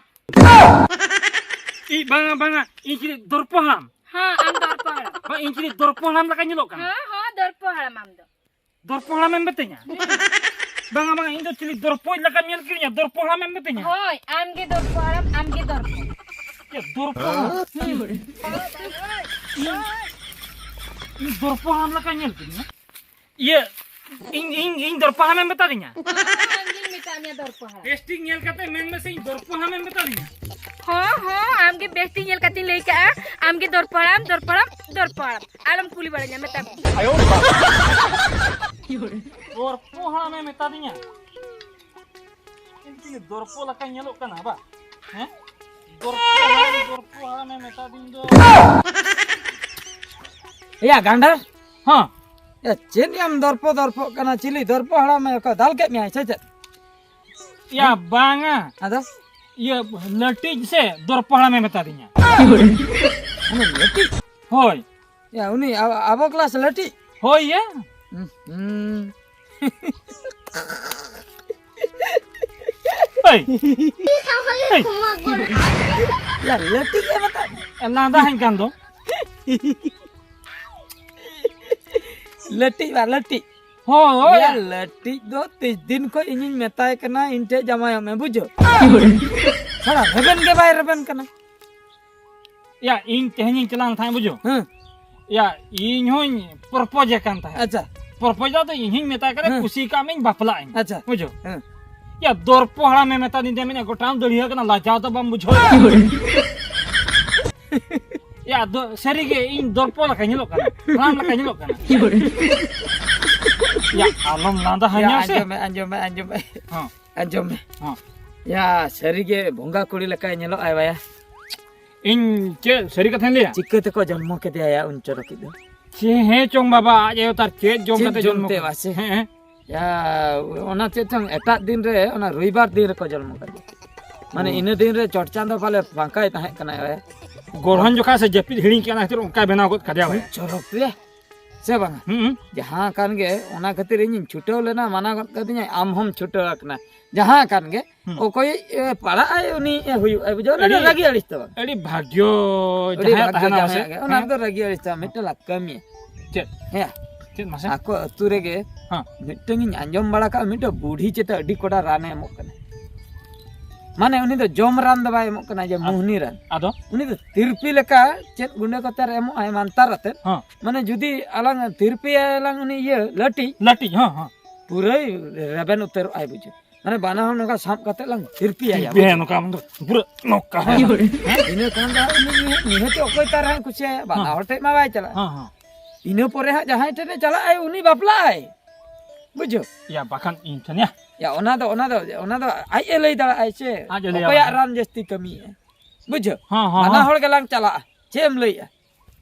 ᱤ, ᱵᱟᱝᱟ, ᱵᱟᱝᱟ, ᱤᱧ ᱪᱤᱞᱤ ᱫᱚᱨᱯᱚ ᱦᱟᱲᱟᱢ? ᱦᱮᱸ, ᱟᱢ ᱫᱚᱨᱯᱚ ᱦᱟᱲᱟᱢ᱾ ᱵᱟᱝ, ᱤᱧ ᱪᱤᱞᱤ ᱫᱚᱨᱯᱚ ᱦᱟᱲᱟᱢ ᱞᱮᱠᱟ ᱧᱮᱞᱚᱜ ᱠᱟᱱᱟ? ᱦᱮᱸ, ᱦᱮᱸ, ᱫᱚᱨᱯᱚ ᱦᱟᱲᱟᱢ ᱟᱢ ᱫᱚ᱾ ᱫᱚᱨᱯᱚ ᱦᱟᱲᱟᱢᱮᱢ ᱢᱮᱛᱟᱹᱧᱟ? ᱵᱟᱝᱟ, ᱵᱟᱝᱟ, ᱤᱧ ᱫᱚ ᱪᱤᱞᱤ ᱫᱚᱨᱯᱚ ᱞᱮᱠᱟᱢ ᱧᱮᱞ ᱠᱤᱫᱤᱧᱟ? ᱫᱚᱨᱯᱚ ᱦᱟᱲᱟᱢᱮᱢ ᱢᱮᱛᱟᱹᱧᱟ? ᱦᱳᱭ, ᱟᱢ ᱜᱮ ᱫᱚᱨᱯᱚ ᱦᱟᱲᱟᱢ, ᱟᱢ ᱜᱮ ᱫᱚᱨᱯᱚ᱾ ᱪᱮᱫ ᱫᱚᱨᱯᱚ ᱦᱟᱲᱟᱢ? ᱤᱧ, ᱤᱧ ᱫᱚᱨᱯᱚ ᱦᱟᱲᱟᱢ ᱞᱮᱠᱟᱧ ᱧᱮᱞ ᱠᱤᱫᱤᱧᱟ? ᱤᱭᱟᱹ, ᱤᱧ, ᱤᱧ, ᱤᱧ ᱫᱚᱨᱯᱚ ᱦᱟᱲᱟᱢᱮᱢ ᱢᱮᱛᱟᱫᱤᱧᱟ? ᱦᱳᱭ, ᱟᱢ ᱜᱤᱧ ᱢᱮᱛᱟᱫ ᱢᱮᱭᱟ ᱫᱚᱨᱯᱚ ᱦᱟᱲᱟᱢ᱾ ᱵᱮᱥ ᱴᱷᱤᱠ ᱧᱮᱞ ᱠᱟᱛᱮ ᱢᱮᱱ ᱢᱮᱥᱮ, ᱤᱧ ᱫᱚᱨᱯᱚ ᱦᱟᱲᱟᱢᱮᱢ ᱢᱮᱛᱟᱫᱤᱧᱟ? ᱦᱚᱸ, ᱦᱚᱸ, ᱟᱢ ᱜᱮ ᱵᱮᱥ ᱴᱷᱤᱠ ᱧᱮᱞ ᱠᱟᱛᱮᱧ ᱞᱟᱹᱭ ᱠᱟᱜᱼᱟ, ᱟᱢ ᱜᱮ ᱫᱚᱨᱯᱚ ᱦᱟᱲᱟᱢ, ᱫᱚᱨᱯᱚ ᱦᱟᱲᱟᱢ, ᱫᱚᱨᱯᱚ ᱦᱟᱲᱟᱢ᱾ ᱟᱞᱚᱢ ᱠᱩᱞᱤ ᱵᱟᱲᱟᱧᱟ, ᱢᱮᱛᱟ ᱢᱮ᱾ ᱫᱚᱨᱯᱚ ᱦᱟᱲᱟᱢᱮ ᱢᱮᱛᱟᱫᱤᱧᱟ? ᱤᱧ ᱪᱤᱞᱤ ᱫᱚᱨᱯᱚ ᱞᱮᱠᱟᱧ ᱧᱮᱞᱚᱜ ᱠᱟᱱᱟ ᱵᱟ? ᱦᱮᱸ? ᱫᱚᱨᱯᱚ ᱦᱟᱲᱟᱢ, ᱫᱚᱨᱯᱚ ᱦᱟᱲᱟᱢᱮ ᱢᱮᱛᱟᱫᱤᱧ ᱫᱚ᱾ ᱮᱭᱟ ᱜᱟᱱᱰᱟᱨ, ᱦᱚᱸ᱾ ᱮ, ᱪᱮᱫ ᱭᱟᱢ ᱫᱚᱨᱯᱚ ᱫᱚᱨᱯᱚᱜ ᱠᱟᱱᱟ? ᱪᱤᱞᱤ ᱫᱚᱨᱯᱚ ᱦᱟᱲᱟᱢᱮ ᱚᱠᱟ ᱫᱟᱞ ᱠᱮᱫ ᱢᱮᱭᱟᱭ ᱥᱮ ᱪᱮᱫ? ᱭᱟ, ᱵᱟᱝᱟ᱾ ᱟᱫᱚ? ᱤᱭᱟᱹ, ᱞᱟᱹᱴᱤᱡ ᱥᱮ ᱫᱚᱨᱯᱚ ᱦᱟᱲᱟᱢᱮ ᱢᱮᱛᱟᱫᱤᱧᱟ᱾ ᱩᱱᱤ ᱞᱟᱹᱴᱤᱡ? ᱦᱳᱭ᱾ ᱭᱟ, ᱩᱱᱤ ᱟ-, ᱟᱵᱚ ᱠᱞᱟᱥ ᱞᱟᱹᱴᱤᱡ? ᱦᱳᱭ ᱭᱟ᱾ ᱦᱩᱸ᱾ ᱮᱭ, ᱮᱭ᱾ ᱭᱟ, ᱞᱟᱹᱴᱤᱡ ᱮ ᱢᱮᱛᱟᱫ᱾ ᱮ, ᱞᱟᱸᱫᱟ ᱦᱟᱹᱧ ᱠᱟᱱ ᱫᱚ᱾ ᱞᱟᱹᱴᱤᱡ ᱵᱟ, ᱞᱟᱹᱴᱤᱡ᱾ ᱦᱳᱭ᱾ ᱭᱟ, ᱞᱟᱹᱴᱤᱡ ᱫᱚ ᱛᱤᱥ ᱫᱤᱱ ᱠᱷᱚᱡ ᱤᱧᱤᱧ ᱢᱮᱛᱟᱭ ᱠᱟᱱᱟ, ᱤᱧ ᱴᱷᱮᱡ ᱡᱟᱶᱟᱭᱚᱜ ᱢᱮ, ᱵᱩᱡᱷᱟᱹᱣ? ᱥᱟᱞᱟ ᱨᱮᱵᱮᱱ ᱜᱮ ᱵᱟᱭ ᱨᱮᱵᱮᱱ ᱠᱟᱱᱟ᱾ ᱭᱟ, ᱤᱧ ᱛᱮᱦᱮᱧᱤᱧ ᱪᱟᱞᱟᱣ ᱞᱮᱱ ᱛᱟᱦᱮᱸᱫ, ᱵᱩᱡᱷᱟᱹᱣ? ᱦᱮᱸ᱾ ᱭᱟ, ᱤᱧ ᱦᱚᱸᱧ propose ᱮ ᱠᱟᱱ ᱛᱟᱦᱮᱸᱫ᱾ ᱟᱪᱪᱷᱟ᱾ Propose ᱫᱚ ᱤᱧ ᱦᱚᱸᱧ ᱢᱮᱛᱟᱭ ᱠᱟᱱᱟ, ᱦᱮᱸ᱾ ᱠᱩᱥᱤ ᱠᱟᱜ ᱢᱮᱧ, ᱵᱟᱯᱞᱟᱜ ᱟᱹᱧ᱾ ᱟᱪᱪᱷᱟ᱾ ᱵᱩᱡᱷᱟᱹᱣ? ᱦᱮᱸ᱾ ᱭᱟ, ᱫᱚᱨᱯᱚ ᱦᱟᱲᱟᱢᱮ ᱢᱮᱛᱟᱫᱤᱧ ᱛᱟᱦᱮᱸᱫ, ᱢᱮᱱᱮᱫ, "ᱜᱚᱴᱟᱢ ᱫᱟᱹᱲᱦᱤᱭᱟᱹ ᱠᱟᱱᱟ, ᱞᱟᱡᱟᱣ ᱫᱚ ᱵᱟᱢ ᱵᱩᱡᱷᱟᱹᱣ?" ᱭᱟ, ᱫᱚ, ᱥᱟᱹᱨᱤᱜᱮ ᱤᱧ ᱫᱚᱨᱯᱚ ᱞᱮᱠᱟ ᱧᱮᱞᱚᱜ ᱠᱟᱱᱟ, ᱦᱟᱲᱟᱢ ᱞᱮᱠᱟ ᱧᱮᱞᱚᱜ ᱠᱟᱱᱟ᱾ ᱭᱟ, ᱟᱞᱚᱢ ᱞᱟᱸᱫᱟ ᱭᱟ, ᱦᱟᱹᱧᱟ ᱥᱮ᱾ ᱟᱸᱡᱚᱢ ᱢᱮ, ᱟᱸᱡᱚᱢ ᱢᱮ, ᱟᱸᱡᱚᱢ ᱢᱮ᱾ ᱦᱚᱸ᱾ ᱟᱸᱡᱚᱢ ᱢᱮ᱾ ᱦᱚᱸ᱾ ᱭᱟ, ᱥᱟᱹᱨᱤᱜᱮ ᱵᱚᱸᱜᱟ ᱠᱩᱲᱤ ᱞᱮᱠᱟᱭ ᱧᱮᱞᱚᱜ ᱟᱭ ᱵᱟᱭᱟ᱾ ᱤᱧ ᱪᱮᱫ ᱥᱟᱹᱨᱤ ᱠᱟᱛᱷᱟᱧ ᱞᱟᱹᱭᱟ? ᱪᱤᱠᱟᱹ ᱛᱮᱠᱚ ᱡᱚᱱᱢᱚ ᱠᱮᱫᱮᱭᱟ ᱭᱟ ᱩᱱ ᱪᱚᱨᱚᱠᱤᱡ ᱫᱚ? ᱪᱮ ᱦᱮᱸ ᱪᱚᱝ ᱵᱟᱵᱟ, ᱟᱡ ᱟᱭᱳ ᱛᱟᱨ ᱪᱮᱫ ᱡᱚᱢ ᱪᱮᱫ ᱠᱟᱛᱮ ᱡᱚᱢ ᱡᱚᱱᱢᱚ ᱛᱮ ᱠᱮᱫᱮᱭᱟ? ᱵᱟᱥᱮ? ᱦᱮᱸ, ᱦᱮᱸ᱾ ᱭᱟ, ᱚᱱᱟ ᱪᱮᱫ ᱪᱚᱝ ᱮᱴᱟᱜ ᱫᱤᱱ ᱨᱮ, ᱚᱱᱟ ᱨᱚᱵᱤᱵᱟᱨ ᱫᱤᱱ ᱨᱮᱠᱚ ᱡᱚᱱᱢᱚ ᱠᱮᱫᱮᱭᱟ᱾ ᱢᱟᱱᱮ ᱦᱩᱸ᱾ ᱤᱱᱟᱹ ᱫᱤᱱ ᱨᱮ ᱪᱚᱴ ᱪᱟᱸᱫᱚ ᱯᱟᱞᱮ ᱯᱷᱟᱸᱠᱟᱭ ᱛᱟᱦᱮᱸ ᱠᱟᱱᱟ ᱵᱟᱭᱟ᱾ ᱜᱚᱲᱦᱚᱱ ᱡᱚᱠᱷᱟ ᱥᱮ ᱡᱟᱹᱯᱤᱫ ᱦᱤᱲᱤᱧ ᱠᱮᱫ, ᱚᱱᱟ ᱠᱷᱟᱹᱛᱤᱨ ᱚᱱᱠᱟᱭ ᱵᱮᱱᱟᱣ ᱜᱚᱫ ᱠᱟᱫᱮᱭᱟ ᱵᱟᱭᱟ᱾ ᱪᱚᱨᱚᱠ ᱨᱮ᱾ ᱥᱮ ᱵᱟᱝᱟ? ᱦᱩᱸ, ᱦᱩᱸ᱾ ᱡᱟᱦᱟᱸ ᱠᱟᱱ ᱜᱮ, ᱚᱱᱟ ᱠᱷᱟᱹᱛᱤᱨ ᱤᱧᱤᱧ ᱪᱷᱩᱴᱟᱹᱣ ᱞᱮᱱᱟ, ᱢᱟᱱᱟ ᱜᱚᱫ ᱠᱟᱹᱫᱤᱧᱟᱭ, "ᱟᱢ ᱦᱚᱸᱢ ᱪᱷᱩᱴᱟᱹᱣ ᱟᱠᱟᱱᱟ᱾" ᱡᱟᱦᱟᱸ ᱠᱟᱱ ᱜᱮ, ᱦᱩᱸ᱾ ᱚᱠᱚᱭ, ᱮ, ᱯᱟᱲᱟᱜ ᱟᱭ, ᱩᱱᱤ, ᱮ, ᱦᱩᱭᱩᱜ ᱟᱭ, ᱵᱩᱡᱷᱟᱹᱣ? ᱚᱱᱟ ᱫᱚ ᱟᱹᱰᱤ, ᱨᱟᱹᱜᱤ ᱟᱹᱲᱤᱥ ᱫᱚ ᱵᱟᱝ᱾ ᱟᱹᱰᱤ ᱵᱷᱟᱜᱽᱭᱚ ᱟᱹᱰᱤ ᱡᱟᱦᱟᱸᱭᱟᱜ ᱵᱷᱟᱜᱽᱭᱚ ᱛᱟᱦᱮᱱᱟ ᱡᱟᱦᱟᱸᱭᱟᱜ ᱥᱮ᱾ ᱜᱮ, ᱚᱱᱟ ᱦᱮᱸ᱾ ᱨᱮᱫᱚ ᱨᱟᱹᱜᱤ ᱟᱹᱲᱤᱥ ᱫᱚ ᱵᱟᱝ, ᱢᱤᱫᱴᱮᱱ ᱞᱟᱜ ᱠᱟᱹᱢᱤᱭᱟ᱾ ᱪᱮᱫ? ᱦᱮᱸ᱾ ᱪᱮᱫ ᱢᱟᱥᱮ? ᱟᱠᱚ ᱟᱹᱛᱩ ᱨᱮᱜᱮ ᱦᱮᱸ᱾ ᱢᱤᱫᱴᱟᱝ ᱤᱧ ᱟᱸᱡᱚᱢ ᱵᱟᱲᱟ ᱠᱟᱜᱼᱟ, ᱢᱤᱫᱴᱟᱝ ᱵᱩᱲᱦᱤ ᱪᱮᱛᱟ ᱟᱹᱰᱤ ᱠᱚᱰᱟ ᱨᱟᱱᱮ ᱮᱢᱚᱜ ᱠᱟᱱᱟ᱾ ᱢᱟᱱᱮ ᱩᱱᱤ ᱫᱚ ᱡᱚᱢ ᱨᱟᱱ ᱫᱚ ᱵᱟᱭ ᱮᱢᱚᱜ ᱠᱟᱱᱟ, ᱡᱮ ᱟᱫ-, ᱢᱩᱦᱱᱤ ᱨᱟᱱ᱾ ᱟᱫᱚ? ᱩᱱᱤ ᱫᱚ ᱛᱤᱨᱯᱤ ᱞᱮᱠᱟ ᱪᱮᱫ ᱜᱩᱸᱰᱟᱹ ᱠᱚᱛᱮ ᱨᱮ ᱮᱢᱚᱜ ᱟᱭ ᱢᱟᱱᱛᱟᱨ ᱟᱛᱮᱫ᱾ ᱦᱮᱸ᱾ ᱢᱟᱱᱮ ᱡᱩᱫᱤ ᱟᱞᱟᱝ ᱛᱤᱨᱯᱤᱭᱟᱞᱟᱝ ᱩᱱᱤ ᱤᱭᱟᱹ ᱞᱟᱹᱴᱤᱡ, ᱞᱟᱹᱴᱤᱡ, ᱦᱮᱸ, ᱦᱮᱸ᱾ ᱯᱩᱨᱟᱹᱭ ᱨᱮᱵᱮᱱ ᱩᱛᱟᱹᱨᱚᱜ ᱟᱭ ᱵᱩᱡᱷᱟᱹᱣ᱾ ᱢᱟᱱᱮ ᱵᱟᱱᱟ ᱦᱚᱲ ᱱᱚᱝᱠᱟ ᱥᱟᱵ ᱠᱟᱛᱮ ᱞᱟᱝ ᱛᱤᱨᱯᱤᱭᱟ ᱭᱟ, ᱛᱤᱨᱯᱤᱭᱟ ᱵᱩᱡᱷᱟᱹᱣ? ᱱᱚᱝᱠᱟ ᱟᱢ ᱫᱚ ᱯᱩᱨᱟᱹ ᱱᱚᱝᱠᱟ, ᱦᱮᱸ᱾ ᱦᱮᱸ᱾ ᱤᱱᱟᱹ ᱠᱷᱟᱱ ᱫᱚ ᱩᱱᱤ ᱱᱤᱦᱟᱹ-, ᱱᱤᱦᱟᱹᱛ ᱚᱠᱚᱭ ᱛᱟᱨ ᱦᱟᱸᱜ ᱠᱩᱥᱤᱭᱟᱭᱟ, ᱵᱟᱱᱟ ᱦᱮᱸ᱾ ᱦᱚᱲ ᱴᱷᱮᱡ ᱢᱟ ᱵᱟᱭ ᱪᱟᱞᱟᱜᱼᱟ᱾ ᱦᱮᱸ, ᱦᱮᱸ᱾ ᱤᱱᱟᱹ ᱯᱚᱨᱮ ᱦᱟᱸᱜ ᱡᱟᱦᱟᱸᱭ ᱴᱷᱮᱱ ᱮ ᱪᱟᱞᱟᱜ ᱟᱭ, ᱩᱱᱤ ᱵᱟᱯᱞᱟᱜ ᱟᱭ᱾ ᱵᱩᱡᱷᱟᱹᱣ? ᱭᱟ, ᱵᱟᱠᱷᱟᱱ ᱤᱧ ᱴᱷᱮᱱ ᱭᱟ᱾ ᱭᱟ, ᱚᱱᱟ ᱫᱚ, ᱚᱱᱟ ᱫᱚ, ᱚᱱᱟ ᱫᱚ ᱟᱡ ᱮ ᱞᱟᱹᱭ ᱫᱟᱲᱮᱭᱟᱜ ᱟᱭ ᱥᱮ, ᱟᱡ ᱮ ᱞᱟᱹᱭᱟ ᱚᱠᱚᱭᱟᱜ ᱵᱟᱠᱷᱟᱱ᱾ ᱨᱟᱱ ᱡᱟᱹᱥᱛᱤ ᱠᱟᱹᱢᱤᱭᱮᱫᱼᱟ᱾ ᱵᱩᱡᱷᱟᱹᱣ? ᱦᱚᱸ, ᱦᱚᱸ, ᱵᱟᱱᱟ ᱦᱚᱸ᱾ ᱦᱚᱲ ᱜᱮᱞᱟᱝ ᱪᱟᱞᱟᱜᱼᱟ᱾ ᱪᱮᱫ ᱮᱢ ᱞᱟᱹᱭᱮᱫᱼᱟ?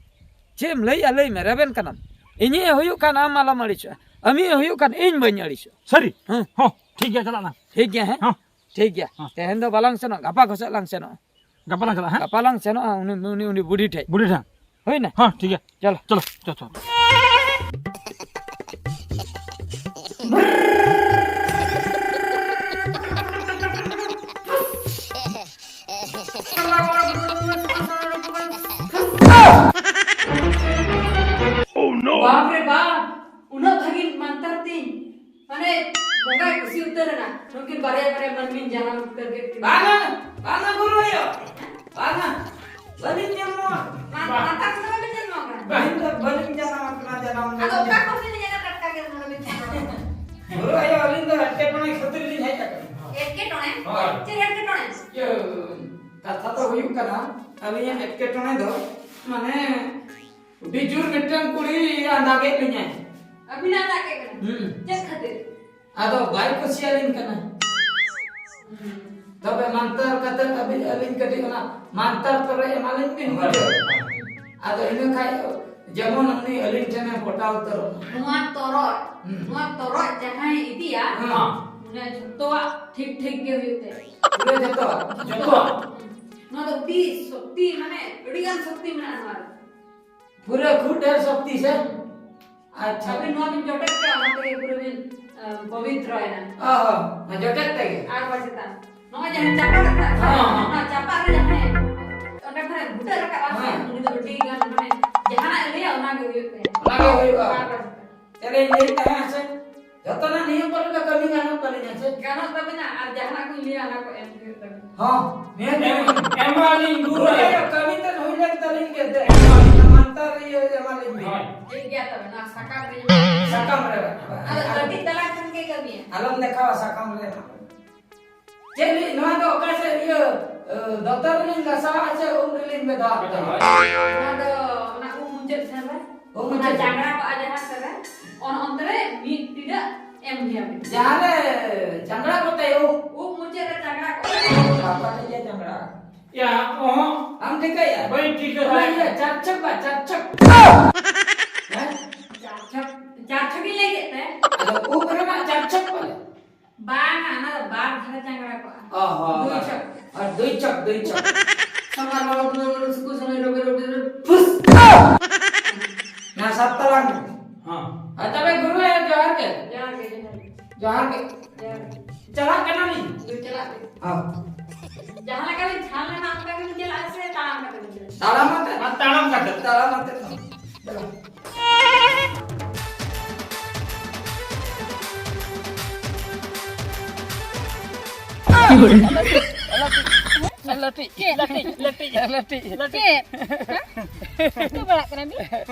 ᱪᱮᱫ ᱮᱢ ᱞᱟᱹᱭᱮᱫᱼᱟ? ᱞᱟᱹᱭ ᱢᱮ, ᱨᱮᱵᱮᱱ ᱠᱟᱱᱟᱢ᱾ ᱤᱧᱤᱡ ᱮ ᱦᱩᱭᱩᱜ ᱠᱷᱟᱱ ᱟᱢ ᱟᱞᱚᱢ ᱟᱹᱲᱤᱥᱚᱜᱼᱟ, ᱟᱢᱤᱡ ᱮ ᱦᱩᱭᱩᱜ ᱠᱷᱟᱱ ᱤᱧ ᱵᱟᱹᱧ ᱟᱹᱲᱤᱥᱚᱜᱼᱟ᱾ ᱥᱟᱹᱨᱤ? ᱦᱮᱸ᱾ ᱦᱚᱸ, ᱴᱷᱤᱠ ᱜᱮᱭᱟ, ᱪᱟᱞᱟᱜ ᱱᱟ᱾ ᱴᱷᱤᱠ ᱜᱮᱭᱟ, ᱦᱮᱸ? ᱦᱚᱸ᱾ ᱴᱷᱤᱠ ᱜᱮᱭᱟ᱾ ᱦᱚᱸ᱾ ᱛᱮᱦᱮᱧ ᱫᱚ ᱵᱟᱞᱟᱝ ᱥᱮᱱᱚᱜ, ᱜᱟᱯᱟ ᱠᱚᱥᱮᱫ ᱞᱟᱝ ᱥᱮᱱᱚᱜᱼᱟ᱾ ᱜᱟᱯᱟ ᱞᱟᱝ ᱪᱟᱞᱟᱜᱼᱟ, ᱦᱮᱸ? ᱜᱟᱯᱟ ᱞᱟᱝ ᱥᱮᱱᱚᱜᱼᱟ, ᱩᱱᱤ, ᱩᱱᱤ, ᱩᱱᱤ ᱵᱩᱰᱷᱤ ᱴᱷᱮᱡ᱾ ᱵᱩᱰᱷᱤ ᱴᱷᱮᱱ? ᱦᱩᱭᱱᱟ? ᱦᱚᱸ, ᱴᱷᱤᱠ ᱜᱮᱭᱟ᱾ ᱪᱚᱞᱚ᱾ ᱪᱚᱞᱚ, ᱪᱚᱞᱚ, ᱪᱚᱞᱚ᱾ ᱟᱹᱞᱤᱧ ᱧᱮᱞ ᱱᱚᱣᱟ᱾ ᱢᱟ-, ᱢᱟᱛᱟᱨ ᱠᱚᱫᱚ ᱵᱟᱵᱤᱱ ᱧᱮᱞ ᱱᱚᱣᱟ ᱠᱟᱱᱟ? ᱟᱹᱞᱤᱧ ᱫᱚ ᱵᱟᱹᱞᱤᱧ ᱡᱟᱱᱟᱢ ᱟᱠᱟᱱᱟ, ᱡᱟᱱᱟᱢ ᱟᱫᱚ ᱫᱚ᱾ ᱚᱠᱟ ᱠᱷᱚᱱ ᱵᱤᱱ ᱦᱮᱡ ᱮᱱᱟ ᱴᱟᱴᱠᱟ ᱜᱮ ᱱᱚᱰᱮ ᱵᱤᱱ ᱥᱮᱴᱮᱨ ᱟᱠᱟᱱᱟ? ᱜᱩᱨᱩ ᱟᱭᱳ, ᱟᱹᱞᱤᱧ ᱫᱚ ᱮᱴᱠᱮᱴᱚᱬᱮ ᱠᱷᱟᱹᱛᱤᱨ ᱞᱤᱧ ᱦᱮᱡ ᱟᱠᱟᱱᱟ᱾ ᱮᱴᱠᱮᱴᱚᱬᱮ? ᱦᱳᱭ᱾ ᱪᱮᱫ ᱮᱴᱠᱮᱴᱚᱬᱮ? ᱤᱭᱟᱹ, ᱠᱟᱛᱷᱟ ᱫᱚ ᱦᱩᱭᱩᱜ ᱠᱟᱱᱟ, ᱟᱹᱞᱤᱧᱟᱜ ᱮᱴᱠᱮᱴᱚᱬᱮ ᱫᱚ, ᱢᱟᱱᱮ, ᱟᱹᱰᱤ ᱡᱳᱨ ᱢᱤᱫᱴᱟᱝ ᱠᱩᱲᱤ ᱟᱸᱫᱟᱜᱮᱫ ᱞᱤᱧᱟᱭ᱾ ᱟᱹᱵᱤᱱ ᱟᱸᱫᱟᱜᱮᱫ ᱵᱤᱱᱟ? ᱦᱩᱸ᱾ ᱪᱮᱫ ᱠᱷᱟᱹᱛᱤᱨ? ᱟᱫᱚ ᱵᱟᱭ ᱠᱩᱥᱤᱭᱟᱞᱤᱧ ᱠᱟᱱᱟ᱾ ᱦᱩᱸ᱾ ᱛᱚᱵᱮ ᱢᱟᱱᱛᱟᱨ ᱠᱟᱛᱮ ᱟᱹᱵᱤᱱ, ᱟᱹᱞᱤᱧ ᱠᱟᱹᱴᱤᱡ ᱚᱱᱟ ᱢᱟᱱᱛᱟᱨ ᱛᱚᱨᱚᱡ ᱮᱢᱟᱞᱤᱧ ᱵᱤᱱ ᱦᱳᱭ᱾ ᱵᱩᱡᱷᱟᱹᱣ᱾ ᱟᱫᱚ ᱤᱱᱟᱹ ᱠᱷᱟᱡ ᱡᱮᱢᱚᱱ ᱩᱱᱤ ᱟᱹᱞᱤᱧ ᱴᱷᱮᱱᱮ ᱯᱚᱴᱟᱣ ᱩᱛᱟᱹᱨᱚᱜ ᱢᱟ᱾ ᱱᱚᱣᱟ ᱛᱚᱨᱚᱡ, ᱦᱩᱸ᱾ ᱱᱚᱣᱟ ᱛᱚᱨᱚᱡ ᱡᱟᱦᱟᱸᱭ ᱤᱫᱤᱭᱟ, ᱦᱮᱸ᱾ ᱩᱱᱤ ᱡᱷᱚᱛᱚᱣᱟᱜ ᱴᱷᱤᱠ ᱴᱷᱤᱠ ᱜᱮ ᱦᱩᱭᱩᱜ ᱛᱟᱭᱟ᱾ ᱯᱩᱨᱟᱹ ᱡᱷᱚᱛᱚᱣᱟᱜ? ᱡᱷᱚᱛᱚᱣᱟᱜ᱾ ᱱᱚᱣᱟ ᱫᱚ ᱵᱤᱥ ᱥᱚᱠᱛᱤ, ᱢᱟᱱᱮ ᱟᱹᱰᱤ ᱜᱟᱱ ᱥᱚᱠᱛᱤ ᱢᱮᱱᱟᱜᱼᱟ ᱱᱚᱣᱟ ᱨᱮ᱾ ᱯᱩᱨᱟᱹ ᱠᱷᱩᱵ ᱰᱷᱮᱨ ᱥᱚᱠᱛᱤ ᱥᱮ? ᱟᱪᱪᱷᱟ᱾ ᱟᱹᱵᱤᱱ ᱱᱚᱣᱟ ᱵᱤᱱ ᱡᱚᱴᱮᱫ ᱠᱮᱫᱟ, ᱚᱱᱟ ᱛᱮᱜᱮ ᱯᱩᱨᱟᱹ ᱵᱤᱱ, ᱟᱸ, ᱯᱚᱵᱤᱛᱨᱚᱭᱮᱱᱟ᱾ ᱚ ᱦᱚᱸ, ᱚᱱᱟ ᱡᱚᱴᱮᱫ ᱛᱮᱜᱮ? ᱟᱨ ᱵᱟᱝ ᱪᱮᱛᱟᱱ᱾ ᱱᱚᱜᱼᱚᱭ ᱡᱟᱦᱟᱸ ᱪᱟᱯᱟ ᱠᱟᱛᱷᱟ, ᱦᱚᱸ, ᱦᱚᱸ᱾ ᱚᱱᱟ ᱪᱟᱯᱟ ᱨᱮ ᱡᱟᱦᱟᱸᱭ ᱚᱸᱰᱮ ᱠᱷᱚᱱᱮ ᱵᱩᱴᱟᱹ ᱨᱟᱠᱟᱵᱼᱟ ᱥᱮ, ᱦᱮᱸ᱾ ᱩᱱᱤ ᱫᱚ ᱟᱹᱰᱤ ᱜᱟᱱ, ᱢᱟᱱᱮ, ᱡᱟᱦᱟᱱᱟᱜ ᱮ ᱞᱟᱹᱭᱟ, ᱚᱱᱟ ᱜᱮ ᱦᱩᱭᱩᱜ ᱛᱟᱭᱟ᱾ ᱚᱱᱟ ᱜᱮ ᱦᱩᱭᱩᱜᱼᱟ᱾ ᱟᱨ ᱵᱟᱝ ᱪᱮᱛᱟᱱ᱾ ᱪᱮᱫ ᱤᱧ ᱞᱟᱹᱭᱮᱫ ᱛᱟᱦᱮᱸᱫ ᱥᱮ, ᱡᱚᱛᱚᱱᱟᱜ ᱱᱤᱭᱟᱹ ᱯᱚᱨᱮ ᱫᱚ ᱠᱟᱹᱢᱤ ᱜᱟᱱᱚᱜ ᱛᱟᱹᱞᱤᱧᱟ ᱥᱮ? ᱜᱟᱱᱚᱜ ᱛᱟᱵᱮᱱᱟ, ᱟᱨ ᱡᱟᱦᱟᱱᱟᱜ ᱠᱚᱧ ᱞᱟᱹᱭᱟ, ᱚᱱᱟ ᱠᱚ ᱮᱢ ᱦᱩᱭᱩᱜ ᱛᱟᱵᱮᱱᱟ᱾ ᱦᱚᱸ, ᱱᱤᱭᱟᱹ ᱮᱢ, ᱮᱢᱟᱞᱤᱧ ᱜᱩᱨᱩ᱾ ᱦᱳᱭ, ᱠᱟᱹᱢᱤ ᱛᱮᱫ ᱦᱩᱭ ᱞᱮᱱ ᱛᱟᱹᱞᱤᱧ ᱜᱮ, ᱫᱮ, ᱮᱢᱟᱞᱤᱧ᱾ ᱢᱟᱱᱛᱟᱨ ᱤᱭᱟᱹ ᱮᱢᱟᱞᱤᱧ ᱵᱤᱱ᱾ ᱦᱳᱭ᱾ ᱴᱷᱤᱠ ᱜᱮᱭᱟ, ᱛᱚᱵᱮ ᱱᱚᱣᱟ ᱥᱟᱠᱟᱢ ᱨᱮ᱾ ᱥᱟᱠᱟᱢ ᱨᱮ᱾ ᱟᱫᱚ ᱠᱟᱹᱴᱤᱡ ᱛᱟᱞᱟᱝ ᱠᱷᱟᱱ ᱜᱮ ᱠᱟᱹᱢᱤᱭᱟ᱾ ᱟᱞᱚᱢ ᱫᱮᱠᱷᱟᱣᱟ ᱥᱟᱠᱟᱢ ᱨᱮ᱾ ᱪᱮᱫ ᱞᱤᱧ, ᱱᱚᱣᱟ ᱫᱚ ᱚᱠᱟ ᱥᱮᱫ ᱤᱭᱟᱹ, ᱮ, ᱫᱚᱛᱚ ᱨᱮᱞᱤᱧ ᱜᱟᱥᱟᱣᱟ ᱥᱮ ᱩᱵ ᱨᱮᱞᱤᱧ ᱵᱮᱫᱷᱟᱣᱟ? ᱚᱱᱟ ᱫᱚ ᱚᱱᱟ ᱩᱵ ᱢᱩᱪᱟᱹᱫ ᱥᱮᱱ ᱨᱮ᱾ ᱩᱵ ᱚᱱᱟ ᱢᱩᱪᱟᱹᱫ᱾ ᱪᱟᱝᱲᱟ ᱠᱚᱜᱼᱟ ᱡᱟᱦᱟᱸ ᱥᱮᱫ ᱨᱮ, ᱚᱱ-, ᱚᱱᱛᱮ ᱨᱮ ᱢᱤᱫ ᱴᱤᱰᱟᱹᱜ ᱮᱢ ᱦᱩᱭ ᱟᱵᱮᱱᱟ᱾ ᱡᱟᱦᱟᱸ ᱨᱮ ᱪᱟᱝᱲᱟ ᱠᱚᱛᱮ ᱩᱵ᱾ ᱩᱵ ᱢᱩᱪᱟᱹᱫ ᱨᱮ ᱪᱟᱝᱲᱟ ᱠᱚᱜᱼᱟ᱾ ᱵᱟᱵᱟ ᱴᱷᱤᱠ ᱜᱮᱭᱟ ᱪᱟᱝᱲᱟ᱾ ᱭᱟ, ᱚᱦᱚᱸ᱾ ᱟᱢ ᱴᱷᱤᱠᱟᱹᱭᱟ? ᱵᱟᱹᱧ ᱴᱷᱤᱠᱟᱹ ᱚᱱᱟ ᱫᱟᱲᱮᱭᱟᱜ ᱤᱭᱟᱹ ᱪᱟᱨᱪᱷᱚᱠ ᱵᱟ, ᱪᱟᱨᱪᱷᱚᱠ᱾ ᱦᱮᱸ? ᱪᱟᱨᱪᱷᱚᱠ, ᱪᱟᱨᱪᱷᱚᱠ ᱤᱧ ᱞᱟᱹᱭ ᱠᱮᱫ ᱛᱮ᱾ ᱟᱫᱚ ᱩᱵ ᱨᱮᱱᱟᱜ ᱪᱟᱨᱪᱷᱚᱠ ᱵᱚᱞᱮ? ᱵᱟᱝᱟ, ᱚᱱᱟ ᱫᱚ ᱵᱟᱨ ᱫᱷᱟᱨᱮ ᱪᱟᱝᱲᱟ ᱠᱚᱜᱼᱟ᱾ ᱚ ᱦᱚᱸ, ᱫᱩᱭ ᱵᱟᱨ᱾ ᱪᱷᱚᱠ᱾ ᱟᱨ ᱫᱩᱭ ᱪᱷᱚᱠ, ᱫᱩᱭ ᱪᱷᱚᱠ᱾ ᱥᱚᱢᱟᱱ ᱵᱟᱵᱟ ᱫᱩᱞᱟᱹᱲ ᱥᱩᱠᱩ ᱥᱚᱢᱚᱭ ᱨᱚᱵᱮ ᱨᱚᱵᱮ ᱨᱚᱵᱮ ᱯᱷᱩᱥ᱾ ᱱᱟ ᱥᱟᱛ ᱛᱟᱞᱟᱝ᱾ ᱦᱚᱸ᱾ ᱟᱨ ᱛᱚᱵᱮ ᱜᱩᱨᱩ ᱟᱭᱳ ᱡᱚᱦᱟᱨ ᱜᱮ᱾ ᱡᱚᱦᱟᱨ ᱜᱮ, ᱡᱚᱦᱟᱨ ᱜᱮ᱾ ᱡᱚᱦᱟᱨ ᱜᱮ᱾ ᱡᱚᱦᱟᱨ ᱜᱮ᱾ ᱪᱟᱞᱟᱜ ᱠᱟᱱᱟᱞᱤᱧ᱾ ᱫᱩ ᱪᱟᱞᱟᱜ ᱜᱮ᱾ ᱦᱚᱸ᱾ ᱡᱟᱦᱟᱸ ᱞᱮᱠᱟ ᱵᱤᱱ ᱴᱷᱟᱱ ᱞᱮᱱᱟ ᱚᱱᱠᱟ ᱜᱮᱵᱤᱱ ᱪᱟᱞᱟᱜᱼᱟ ᱥᱮ ᱛᱟᱲᱟᱢ ᱠᱟᱛᱮ ᱵᱤᱱ ᱪᱟᱞᱟᱜᱼᱟ? ᱛᱟᱲᱟᱢ ᱟᱛᱮ᱾ ᱟᱨ ᱛᱟᱲᱟᱢ ᱠᱟᱛᱮ᱾ ᱛᱟᱲᱟᱢ ᱟᱛᱮ᱾ ᱫᱮᱞᱟ᱾ ᱞᱟᱹᱴᱤᱡ, ᱪᱮᱫ? ᱞᱟᱹᱴᱤᱡ, ᱞᱟᱹᱴᱤᱡ, ᱞᱟᱹᱴᱤᱡ᱾ ᱪᱮᱫ? ᱦᱮᱸ? ᱪᱤᱠᱟᱹ ᱵᱟᱲᱟᱜ ᱠᱟᱱᱟ ᱵᱤᱱ?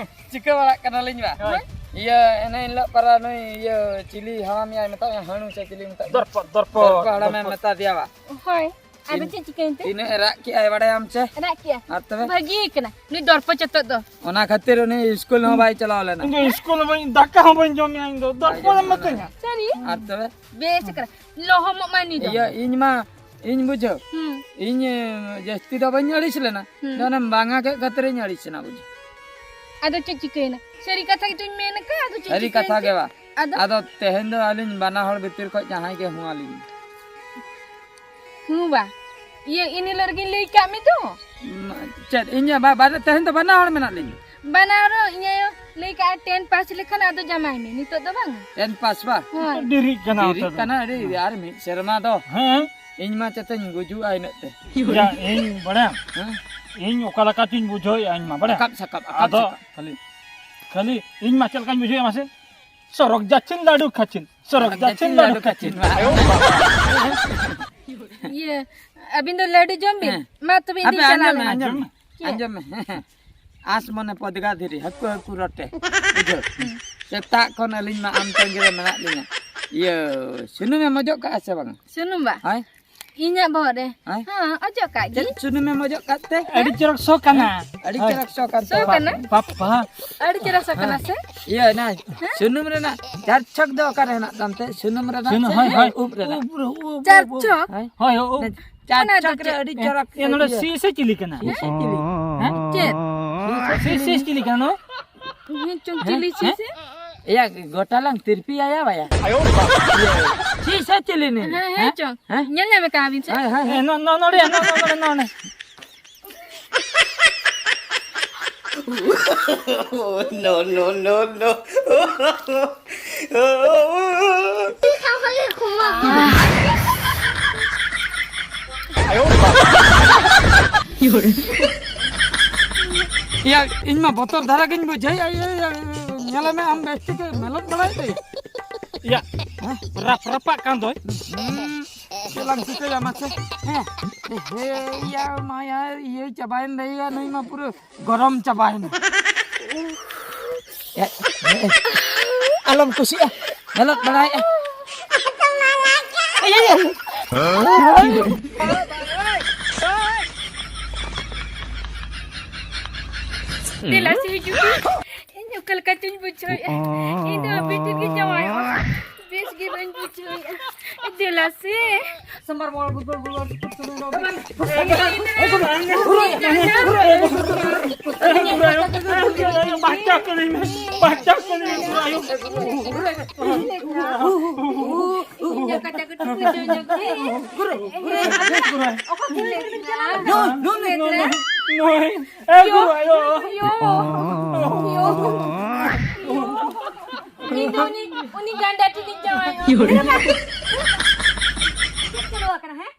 ᱪᱤᱠᱟᱹ ᱵᱟᱲᱟᱜ ᱠᱟᱱᱟᱞᱤᱧ ᱵᱟ᱾ ᱦᱳᱭ᱾ ᱤᱭᱟᱹ, ᱮᱱᱮ ᱦᱤᱞᱳᱜ ᱯᱟᱨᱟ ᱱᱩᱭ ᱤᱭᱟᱹ ᱪᱤᱞᱤ ᱦᱟᱲᱟᱢ ᱭᱟᱭ ᱢᱮᱛᱟᱜ ᱢᱮᱭᱟ, ᱦᱟᱹᱬᱩ ᱥᱮ ᱪᱤᱞᱤ ᱢᱮᱛᱟᱜ ᱢᱮᱭᱟ? ᱫᱚᱨᱯᱚ, ᱫᱚᱨᱯᱚ, ᱫᱚᱨᱯᱚ ᱦᱟᱲᱟᱢᱮ ᱫᱚᱨᱯᱚ᱾ ᱢᱮᱛᱟ ᱫᱮᱭᱟ ᱵᱟ᱾ ᱦᱳᱭ᱾ ᱟᱫᱚ ᱛᱤᱱ-, ᱪᱮᱫ ᱪᱤᱠᱟᱹᱭᱮᱱ ᱛᱮ? ᱛᱤᱱᱟᱹᱜ ᱮ ᱨᱟᱜ ᱠᱮᱜᱼᱟᱭ ᱵᱟᱲᱟᱭᱟᱢ ᱪᱮ? ᱨᱟᱜ ᱠᱮᱜᱼᱟ? ᱟᱨ ᱛᱚᱵᱮ? ᱵᱷᱟᱹᱜᱤ ᱠᱟᱱᱟ᱾ ᱱᱩᱭ ᱫᱚᱨᱯᱚ ᱪᱚᱛᱚᱜ ᱫᱚ᱾ ᱚᱱᱟ ᱠᱷᱟᱹᱛᱤᱨ ᱩᱱᱤ ᱤᱥᱠᱩᱞ ᱦᱚᱸ ᱵᱟᱭ ᱪᱟᱞᱟᱣ ᱞᱮᱱᱟ᱾ ᱤᱧ ᱫᱚ ᱤᱥᱠᱩᱞ ᱦᱚᱸ ᱵᱟᱹᱧ, ᱫᱟᱠᱟ ᱦᱚᱸ ᱵᱟᱹᱧ ᱡᱚᱢ ᱭᱟ ᱤᱧ ᱫᱚ᱾ ᱫᱚᱨᱯᱚ ᱮᱢ ᱢᱤᱛᱟᱹᱧᱟ᱾ ᱥᱟᱹᱨᱤ? ᱟᱨ ᱛᱚᱵᱮ? ᱵᱮᱥ ᱠᱟᱱᱟ᱾ ᱞᱚᱦᱚᱢᱚᱜ ᱢᱟ ᱱᱩᱭ ᱫᱚ᱾ ᱤᱭᱟᱹ, ᱤᱧ ᱢᱟ, ᱤᱧ ᱵᱩᱡᱷᱟᱹᱣ᱾ ᱦᱩᱸ᱾ ᱤᱧ, ᱮ, ᱡᱟᱹᱥᱛᱤ ᱫᱚ ᱵᱟᱹᱧ ᱟᱹᱲᱤᱥ ᱞᱮᱱᱟ᱾ ᱦᱩᱸ᱾ ᱟᱫᱚ ᱚᱱᱮᱢ ᱵᱟᱝᱟ ᱠᱮᱫ ᱠᱷᱟᱹᱛᱤᱨᱤᱧ ᱟᱹᱲᱤᱥ ᱮᱱᱟ, ᱵᱩᱡᱷᱟᱹᱣ᱾ ᱟᱫᱚ ᱪᱮᱫ ᱪᱤᱠᱟᱹᱭᱮᱱᱟ? ᱥᱟᱹᱨᱤ ᱠᱟᱛᱷᱟ ᱜᱮᱛᱚᱧ ᱢᱮᱱ ᱟᱠᱟᱫ, ᱟᱫᱚ ᱪᱮᱫ ᱥᱟᱹᱨᱤ ᱪᱤᱠᱟᱹᱭᱮᱱ ᱠᱟᱛᱷᱟ ᱛᱮ? ᱜᱮ ᱵᱟ᱾ ᱟᱫᱚ? ᱟᱫᱚ ᱛᱮᱦᱮᱧ ᱫᱚ ᱟᱹᱞᱤᱧ ᱵᱟᱱᱟ ᱦᱚᱲ ᱵᱷᱤᱛᱤᱨ ᱠᱷᱚᱱ ᱡᱟᱦᱟᱸᱭ ᱜᱮ ᱦᱩᱸ ᱟᱹᱞᱤᱧ᱾ ᱦᱩᱸ ᱵᱟ᱾ ᱤᱭᱟᱹ, ᱤᱱ ᱦᱤᱞᱳᱜ ᱨᱮᱜᱤᱧ ᱞᱟᱹᱭ ᱠᱟᱜ ᱢᱮ ᱫᱚ᱾ ᱢᱟ-, ᱪᱮᱫ? ᱤᱧ ᱵᱟ-, ᱵᱟ-, ᱛᱮᱦᱮᱧ ᱫᱚ ᱵᱟᱱᱟ ᱦᱚᱲ ᱢᱮᱱᱟᱜ ᱞᱤᱧ᱾ ᱵᱟᱱᱟ ᱦᱚᱲ ᱤᱧ ᱟᱭᱳ ᱞᱟᱹᱭ ᱠᱟᱜᱼᱟ, ten pass ᱞᱮᱠᱷᱟᱱ ᱟᱫᱚ ᱡᱟᱢᱟᱭ ᱢᱮ, ᱱᱤᱛᱚᱜ ᱫᱚ ᱵᱟᱝ᱾ ten pass ᱵᱟ? ᱦᱳᱭ᱾ ᱰᱮᱨᱤᱜ ᱠᱟᱱᱟ ᱰᱮᱨᱤᱜ ᱚᱱᱛᱮ ᱫᱚ᱾ ᱠᱟᱱᱟ ᱟᱹᱰᱤ, ᱟᱨ ᱢᱤᱫ ᱥᱮᱨᱢᱟ ᱫᱚ᱾ ᱦᱮᱸ? ᱤᱧ ᱢᱟ ᱪᱮᱛᱟᱧ ᱜᱩᱡᱩᱜᱼᱟ ᱤᱱᱟᱹᱜ ᱛᱮ᱾ ᱭᱟ, ᱤᱧ ᱵᱟᱲᱟᱭᱟᱢ? ᱦᱮᱸ? ᱤᱧ ᱚᱠᱟ ᱞᱮᱠᱟ ᱪᱚᱧ ᱵᱩᱡᱷᱟᱹᱣᱮᱫᱼᱟ ᱤᱧ ᱢᱟ, ᱵᱟᱲᱟᱭᱟᱢ? ᱟᱠᱟᱵ ᱥᱟᱠᱟᱵ, ᱟᱠᱟᱵ ᱟᱫᱚ ᱥᱟᱠᱟᱵ᱾ ᱠᱷᱟᱹᱞᱤ, ᱠᱷᱟᱹᱞᱤ ᱤᱧ ᱢᱟ ᱪᱮᱫ ᱞᱮᱠᱟᱧ ᱵᱩᱡᱷᱟᱹᱣᱮᱫᱼᱟ ᱢᱟᱥᱮ? ᱥᱚᱨᱚᱜ ᱡᱟᱪᱷᱤᱱ ᱞᱟᱹᱰᱩ ᱠᱷᱟᱪᱷᱤᱱ, ᱥᱚᱨᱚᱜ ᱥᱚᱨᱚᱜ ᱡᱟᱪᱷᱤᱱ ᱡᱟᱪᱷᱤᱱ ᱞᱟᱹᱰᱩ ᱞᱟᱹᱰᱩ ᱠᱷᱟᱪᱷᱤᱱ᱾ ᱠᱷᱟᱪᱷᱤᱱ᱾ ᱟᱭᱳ ᱵᱟᱵᱟ᱾ ᱤᱭᱟᱹ, ᱟᱹᱵᱤᱱ ᱫᱚ ᱞᱟᱹᱰᱩ ᱡᱚᱢ ᱵᱤᱱ᱾ ᱦᱮᱸ᱾ ᱢᱟ ᱛᱚᱵᱮ ᱤᱧ ᱟᱯᱮ ᱫᱚᱧ ᱪᱟᱞᱟᱣ ᱟᱸᱡᱚᱢ ᱢᱮ, ᱞᱮᱱᱟ᱾ ᱟᱸᱡᱚᱢ ᱢᱮ᱾ ᱪᱮᱫ? ᱟᱸᱡᱚᱢ ᱢᱮ᱾ ᱦᱮᱸ, ᱦᱮᱸ᱾ ᱟᱸᱥ ᱢᱚᱱᱮ ᱯᱚᱫᱽᱜᱟ ᱫᱷᱤᱨᱤ, ᱦᱟᱹᱠᱩ, ᱦᱟᱹᱠᱩ ᱨᱚᱴᱮ᱾ ᱵᱩᱡᱷᱟᱹᱣ? ᱦᱩᱸ᱾ ᱥᱮᱛᱟᱜ ᱠᱷᱚᱱ ᱟᱹᱞᱤᱧ ᱢᱟ ᱟᱢ ᱛᱟᱺᱜᱤ ᱨᱮ ᱢᱮᱱᱟᱜ ᱞᱤᱧᱟ᱾ ᱤᱭᱟᱹ, ᱥᱩᱱᱩᱢᱮᱢ ᱚᱡᱚᱜ ᱠᱟᱜᱼᱟ ᱥᱮ ᱵᱟᱝᱟ? ᱥᱩᱱᱩᱢ ᱵᱟ? ᱦᱳᱭ᱾ ᱤᱧᱟᱹᱜ ᱵᱚᱦᱚᱜ ᱨᱮ? ᱦᱳᱭ᱾ ᱦᱮᱸ, ᱚᱡᱚᱜ ᱠᱟᱜ ᱪᱮᱫ ᱜᱤᱧ᱾ ᱥᱩᱱᱩᱢᱮᱢ ᱚᱡᱚᱜ ᱠᱟᱜ ᱛᱮ? ᱟᱹᱰᱤ ᱪᱚᱨᱚᱠ ᱥᱚ ᱠᱟᱱᱟ᱾ ᱟᱹᱰᱤ ᱦᱳᱭ᱾ ᱪᱚᱨᱚᱠ ᱥᱚ ᱠᱟᱱ ᱥᱚ ᱛᱟᱢᱟ᱾ ᱠᱟᱱᱟ? ᱵᱟᱯ-, ᱵᱟᱯ-, ᱵᱟ᱾ ᱟᱹᱰᱤ ᱪᱚᱨᱚᱠ ᱥᱚ ᱠᱟᱱᱟ ᱥᱮ? ᱤᱭᱟᱹ, ᱚᱱᱟ ᱦᱮᱸ? ᱥᱩᱱᱩᱢ ᱨᱮᱱᱟᱜ ᱪᱟᱨ ᱪᱷᱚᱠ ᱫᱚ ᱚᱠᱟᱨᱮ ᱦᱮᱱᱟᱜ ᱛᱟᱢ ᱛᱮ? ᱥᱩᱱᱩᱢ ᱨᱮᱱᱟᱜ ᱥᱩᱱᱩᱢ, ᱥᱮ ᱦᱳᱭ, ᱦᱳᱭ᱾ ᱩᱵ ᱨᱮᱱᱟᱜ? ᱩᱵ ᱨᱮ, ᱩᱵ, ᱩᱵ, ᱪᱟᱨ ᱩᱵ, ᱩᱵ᱾ ᱪᱷᱚᱠ? ᱦᱳᱭ᱾ ᱪᱟᱨ ᱚᱱᱟ ᱫᱚ ᱪᱷᱚᱠ ᱨᱮ ᱪᱮᱫ? ᱟᱹᱰᱤ ᱮ, ᱪᱚᱨᱚᱠ ᱮ, ᱱᱚᱰᱮ ᱤᱭᱟᱹ᱾ ᱥᱤ ᱥᱮ ᱪᱤᱞᱤ ᱠᱟᱱᱟ? ᱦᱮᱸ? ᱥᱤ ᱪᱤᱞᱤ? ᱦᱮᱸ? ᱪᱮᱫ? ᱥᱤ ᱥᱮ ᱪᱤᱞᱤ ᱠᱟᱱᱟ ᱱᱚᱣᱟ? ᱦᱮᱸ ᱪᱚᱝ, ᱦᱮᱸ? ᱪᱤᱞᱤ ᱥᱤ ᱦᱮᱸ? ᱥᱮ? ᱮᱭᱟ, ᱜᱚᱴᱟ ᱞᱟᱝ ᱛᱤᱨᱯᱤ ᱟᱭᱟ ᱵᱟᱭᱟ᱾ ᱟᱭᱳ ᱵᱟᱵᱟ᱾ ᱥᱤ ᱥᱮ ᱪᱤᱞᱤ ᱱᱩᱭ? ᱦᱮᱸ, ᱦᱮᱸ ᱦᱮᱸ? ᱪᱚᱝ᱾ ᱦᱮᱸ? ᱧᱮᱞ ᱧᱟᱢᱮ ᱠᱟᱱᱟ ᱵᱤᱱ ᱥᱮ? ᱦᱳᱭ, ᱦᱳᱭ, ᱦᱮᱸ, ᱦᱳᱭ᱾ ᱱᱚ-, ᱱᱚ-, ᱱᱚᱰᱮ, ᱱᱚ-, ᱱᱚ-, ᱱᱚᱰᱮ, ᱱᱚᱰᱮ᱾ No, no, no, no. ᱭᱟ, ᱤᱧ ᱢᱟ ᱵᱚᱛᱚᱨ ᱫᱷᱟᱨᱟ ᱜᱤᱧ ᱵᱩᱡᱷᱟᱹᱣ᱾ ᱭᱟ, ᱭᱟ, ᱭᱟ, ᱧᱮᱞᱮ ᱢᱮ, ᱟᱢ ᱵᱮᱥ ᱴᱷᱤᱠ ᱢᱮᱞᱚᱴ ᱵᱟᱲᱟᱭ ᱛᱮ᱾ ᱭᱟ, ᱦᱮᱸ? ᱨᱟᱯ ᱨᱟᱯᱟᱜ ᱠᱟᱱ ᱫᱚᱭ᱾ ᱦᱩᱸ᱾ ᱪᱮᱫ ᱞᱟᱝ ᱪᱤᱠᱟᱹᱭᱟ ᱢᱟᱥᱮ? ᱦᱮᱸ᱾ ᱦᱮᱸ, ᱭᱟ ᱢᱟᱭᱟ, ᱤᱭᱟᱹ ᱪᱟᱵᱟᱭᱮᱱ ᱫᱚᱭᱟ, ᱱᱩᱭ ᱢᱟ ᱯᱩᱨᱟᱹ ᱜᱚᱨᱚᱢ ᱪᱟᱵᱟᱭᱮᱱᱟ᱾ ᱮ, ᱮ, ᱮ, ᱟᱞᱚᱢ ᱠᱩᱥᱤᱜᱼᱟ, ᱧᱮᱞᱚᱜ ᱵᱟᱲᱟᱭᱮᱜᱼᱟ᱾ ᱮ, ᱮ, ᱮ᱾ ᱫᱮᱞᱟ ᱥᱮ ᱦᱤᱡᱩᱜ ᱢᱮ᱾ ᱤᱧ ᱚᱠᱟ ᱞᱮᱠᱟ ᱪᱚᱧ ᱵᱩᱡᱷᱟᱹᱣᱮᱫᱼᱟ᱾ ᱤᱧ ᱫᱚ ᱟᱹᱵᱤᱱ ᱴᱷᱮᱱ ᱜᱤᱧ ᱡᱟᱶᱟᱭᱚᱜᱼᱟ᱾ ᱵᱮᱥ ᱜᱮ ᱵᱟᱹᱧ ᱵᱩᱡᱷᱟᱹᱣᱮᱫᱼᱟ᱾ ᱫᱮᱞᱟ ᱥᱮ᱾ ᱥᱚᱢᱵᱟᱨ ᱢᱚᱲ ᱵᱩᱫᱷᱵᱟᱨ ᱜᱩᱨᱩᱵᱟᱨ ᱥᱩᱠᱨ ᱥᱚᱱᱤ ᱨᱚᱵᱤ᱾ ᱵᱟᱧᱪᱟᱣ ᱠᱟᱹᱱᱟᱹᱧ ᱢᱮ, ᱵᱟᱧᱪᱟᱣ ᱠᱟᱹᱱᱟᱹᱧ ᱢᱮ, ᱟᱭᱳ᱾ ᱤᱧ ᱫᱚ ᱠᱟᱴᱟ ᱠᱟᱴᱟ ᱠᱩᱞᱤ ᱪᱚᱧ ᱧᱚᱜ ᱜᱮ᱾ ᱜᱩᱨᱩ, ᱜᱩᱨᱩ, ᱜᱩᱨᱩ᱾ ᱚᱠᱟ ᱠᱷᱚᱱ ᱞᱟᱹᱭ ᱠᱮᱫᱟ? ᱱᱩᱭ, ᱱᱩᱭ, ᱱᱩᱭ, ᱱᱩᱭ, ᱱᱩᱭ᱾ ᱮ, ᱜᱩᱨᱩ ᱟᱭᱳ᱾ ᱭᱳ, ᱭᱳ, ᱭᱳ᱾ ᱤᱧ ᱫᱚ ᱩᱱᱤ, ᱩᱱᱤ ᱜᱟᱱᱰᱟ ᱴᱷᱮᱱᱤᱧ ᱡᱟᱶᱟᱭᱚᱜᱼᱟ᱾ ᱪᱮᱫ ᱠᱚ ᱫᱚᱦᱚ ᱟᱠᱟᱱᱟ, ᱦᱮᱸ?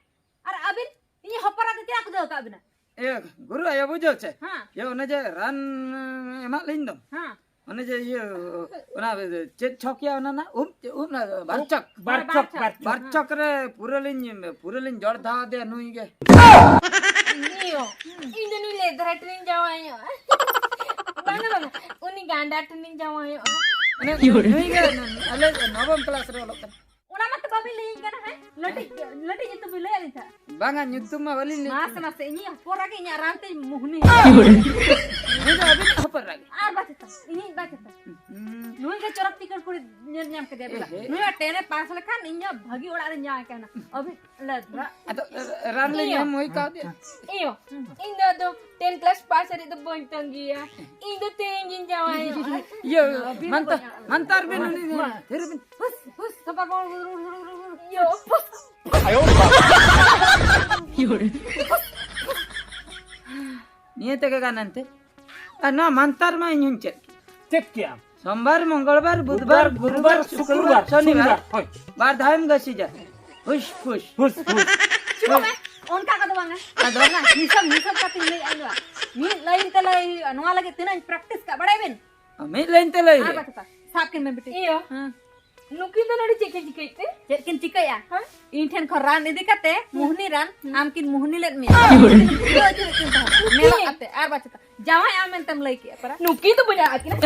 ᱟᱨ ᱟᱹᱵᱤᱱ ᱤᱧ ᱦᱚᱯᱚᱱ ᱮᱨᱟ ᱫᱚ ᱪᱮᱫᱟᱜ ᱠᱚ ᱫᱚᱦᱚ ᱟᱠᱟᱫ ᱵᱤᱱᱟ? ᱮ, ᱜᱩᱨᱩ ᱟᱭᱳ, ᱵᱩᱡᱷᱟᱹᱣ ᱪᱮ? ᱦᱮᱸ᱾ ᱤᱭᱟᱹ, ᱚᱱᱮ ᱡᱮ ᱨᱟᱱ ᱮᱢᱟᱜ ᱞᱤᱧ ᱫᱚ᱾ ᱦᱮᱸ᱾ ᱚᱱᱮ ᱡᱮ ᱤᱭᱟᱹ, ᱚᱱᱟ ᱪᱮᱫ ᱪᱷᱚᱠ ᱭᱟ ᱚᱱᱟ ᱨᱮᱱᱟᱜ? ᱩᱵ, ᱩᱵ ᱨᱮᱱᱟᱜ ᱵᱟᱨ ᱪᱚᱠ᱾ ᱵᱟᱨ ᱪᱚᱠ, ᱵᱟᱨ ᱪᱚᱠ᱾ ᱵᱟᱨ ᱪᱚᱠ ᱨᱮ ᱯᱩᱨᱟᱹ ᱞᱤᱧ, ᱯᱩᱨᱟᱹ ᱞᱤᱧ ᱡᱚᱲ ᱫᱷᱟᱣ ᱟᱫᱮᱭᱟ ᱱᱩᱭ ᱜᱮ᱾ ᱤᱧ ᱫᱚ ᱱᱩᱭ ᱞᱮᱫᱨᱟ ᱴᱷᱮᱱᱤᱧ ᱡᱟᱶᱟᱭᱚᱜᱼᱟ᱾ ᱵᱟᱝᱟ, ᱵᱟᱝᱟ, ᱩᱱᱤ ᱜᱟᱱᱰᱟ ᱴᱷᱮᱱᱤᱧ ᱡᱟᱶᱟᱭᱚᱜᱼᱟ᱾ ᱢᱟᱱᱮ ᱱᱩᱭ ᱜᱮ ᱟᱞᱮ ᱱᱚᱵᱚᱢ ᱠᱞᱟᱥ ᱨᱮ ᱚᱞᱚᱜ ᱠᱟᱱᱟ᱾ ᱚᱱᱟ ᱢᱟᱛᱚ ᱵᱟᱹᱵᱤᱱ ᱞᱟᱹᱭᱟᱹᱧ ᱠᱟᱱᱟ, ᱦᱮᱸ? ᱞᱟᱹᱴᱤᱡ, ᱞᱟᱹᱴᱤᱡ ᱧᱩᱛᱩᱢ ᱵᱤᱱ ᱞᱟᱹᱭᱟ ᱱᱤᱛᱟᱹᱜ? ᱵᱟᱝᱟ, ᱧᱩᱛᱩᱢ ᱢᱟ ᱵᱟᱹᱞᱤᱧ ᱞᱟᱹᱭ᱾ ᱢᱟᱥᱮ, ᱢᱟᱥᱮ, ᱤᱧᱤᱡ ᱦᱚᱯᱚᱱ ᱮᱨᱟ ᱜᱮ ᱤᱧᱟᱹᱜ ᱨᱟᱱ ᱛᱮᱧ ᱢᱩᱦᱱᱤ᱾ ᱱᱩᱭ ᱫᱚ ᱟᱹᱵᱤᱱ ᱦᱚᱯᱚᱱ ᱮᱨᱟ ᱜᱮ? ᱟᱨ ᱵᱟᱪᱮᱛᱟ, ᱤᱧᱤᱡ ᱵᱟᱪᱮᱛᱟ᱾ ᱦᱩᱸ᱾ ᱱᱩᱭ ᱜᱮ ᱪᱚᱨᱚᱠ ᱪᱤᱠᱟᱹᱲ ᱠᱩᱲᱤ ᱧᱮᱞ ᱧᱟᱢ ᱠᱮᱫᱮᱭᱟ ᱵᱮᱴᱟ᱾ ᱮ, ᱦᱮ᱾ ᱱᱩᱭ ᱦᱚᱸ ten ᱮ ᱯᱟᱥ ᱞᱮᱠᱷᱟᱱ ᱤᱧ ᱦᱚᱸ ᱵᱷᱟᱹᱜᱤ ᱚᱲᱟᱜ ᱨᱮᱧ ᱡᱟᱶᱟᱭ ᱠᱟᱭᱟ᱾ ᱟᱹᱵᱤᱱ ᱞᱟᱹᱭ ᱫᱚ᱾ ᱟᱫᱚ ᱨᱟᱱ ᱞᱤᱧ ᱤᱭᱟᱹ᱾ ᱮᱢ ᱦᱩᱭ ᱠᱟᱣᱫᱮᱭᱟ᱾ ᱤᱭᱟᱹ, ᱤᱧ ᱫᱚ ᱟᱫᱚ ten class ᱯᱟᱥ ᱦᱟᱹᱨᱤᱡ ᱫᱚ ᱵᱟᱹᱧ ᱛᱟᱺᱜᱤᱭᱟ᱾ ᱤᱧ ᱫᱚ ᱛᱮᱦᱮᱧ ᱜᱤᱧ ᱡᱟᱶᱟᱭᱚᱜᱼᱟ᱾ ᱤᱭᱟᱹ, ᱟᱹᱵᱤᱱ ᱢᱟᱱᱛᱟᱨ, ᱫᱚ ᱵᱟᱹᱧ ᱢᱟᱱᱛᱟᱨ ᱵᱤᱱ ᱩᱱᱤ ᱫᱚ᱾ ᱢᱟ, ᱛᱷᱤᱨ ᱵᱤᱱ᱾ ᱦᱩᱥ, ᱦᱩᱥ, ᱥᱟᱯᱟ ᱵᱚᱞ, ᱤᱭᱟᱹ, ᱦᱩᱥ᱾ ᱱᱤᱭᱟᱹ ᱛᱮᱜᱮ ᱜᱟᱱ ᱮᱱᱛᱮ᱾ ᱟᱨ ᱱᱚᱣᱟ ᱢᱟᱱᱛᱟᱨ ᱢᱟ ᱤᱧ ᱦᱚᱸᱧ ᱪᱮᱫ ᱠᱮᱫ᱾ ᱪᱮᱫ ᱠᱮᱜᱼᱟᱢ? ᱥᱳᱢᱵᱟᱨ, ᱢᱚᱝᱜᱚᱞᱵᱟᱨ, ᱵᱩᱫᱷᱵᱟᱨ, ᱵᱩᱫᱷᱵᱟᱨ, ᱜᱩᱨᱩᱵᱟᱨ, ᱥᱩᱠᱨᱵᱟᱨ, ᱥᱩᱠᱨᱵᱟᱨ, ᱥᱚᱱᱤᱵᱟᱨ᱾ ᱥᱚᱱᱤᱵᱟᱨ, ᱦᱳᱭ᱾ ᱵᱟᱨ ᱫᱷᱟᱣᱮᱢ ᱜᱟᱹᱥᱤᱡᱟ᱾ ᱦᱩᱥ ᱯᱷᱩᱥ᱾ ᱦᱩᱥ ᱯᱷᱩᱥ᱾ ᱪᱩᱯ ᱢᱮ᱾ ᱚᱱᱠᱟ ᱠᱚᱫᱚ ᱵᱟᱝᱟ᱾ ᱟᱫᱚ? ᱚᱱᱟ ᱦᱤᱥᱟᱹᱵ, ᱦᱤᱥᱟᱹᱵ ᱠᱟᱛᱮᱧ ᱞᱟᱹᱭᱮᱫᱼᱟ ᱤᱧ ᱫᱚ᱾ ᱢᱤᱫ ᱞᱟᱭᱤᱱ ᱛᱮ ᱞᱟᱹᱭ ᱦᱩᱭᱩᱜᱼᱟ᱾ ᱱᱚᱣᱟ ᱞᱟᱹᱜᱤᱫ ᱛᱤᱱᱟᱹᱜ ᱤᱧ practice ᱠᱟᱜ, ᱵᱟᱲᱟᱭ ᱵᱤᱱ? ᱢᱤᱫ ᱞᱟᱭᱤᱱ ᱛᱮ ᱞᱟᱹᱭ ᱟᱨ ᱦᱩᱭᱩᱜᱼᱟ᱾ ᱵᱟᱪᱮᱛᱟ᱾ ᱥᱟᱵ ᱠᱤᱱ ᱢᱮ ᱵᱤᱴᱤ᱾ ᱤᱭᱟᱹ᱾ ᱦᱮᱸ᱾ ᱱᱩᱠᱤᱱ ᱫᱚ ᱱᱚᱰᱮ ᱪᱮᱫ ᱠᱤᱱ ᱪᱤᱠᱟᱹᱭᱮᱫ ᱛᱮ? ᱪᱮᱫ ᱠᱤᱱ ᱪᱤᱠᱟᱹᱭᱟ? ᱦᱮᱸ? ᱤᱧ ᱴᱷᱮᱱ ᱠᱷᱚᱱ ᱨᱟᱱ ᱤᱫᱤ ᱠᱟᱛᱮ ᱢᱩᱦᱱᱤ ᱨᱟᱱ ᱟᱢ ᱠᱤᱱ ᱢᱩᱦᱱᱤ ᱞᱮᱫ ᱢᱮᱭᱟ᱾ ᱢᱮᱞᱟ ᱟᱛᱮ ᱟᱨ ᱵᱟᱪ ᱠᱟᱛᱮ ᱡᱟᱶᱟᱭ ᱟᱢ ᱢᱮᱱᱛᱮᱢ ᱞᱟᱹᱭ ᱠᱮᱜᱼᱟ ᱯᱟᱨᱟ᱾ ᱱᱩᱠᱤᱱ ᱫᱚ ᱵᱟᱹᱧ ᱟᱲᱟᱜ ᱟᱹᱠᱤᱱᱟ᱾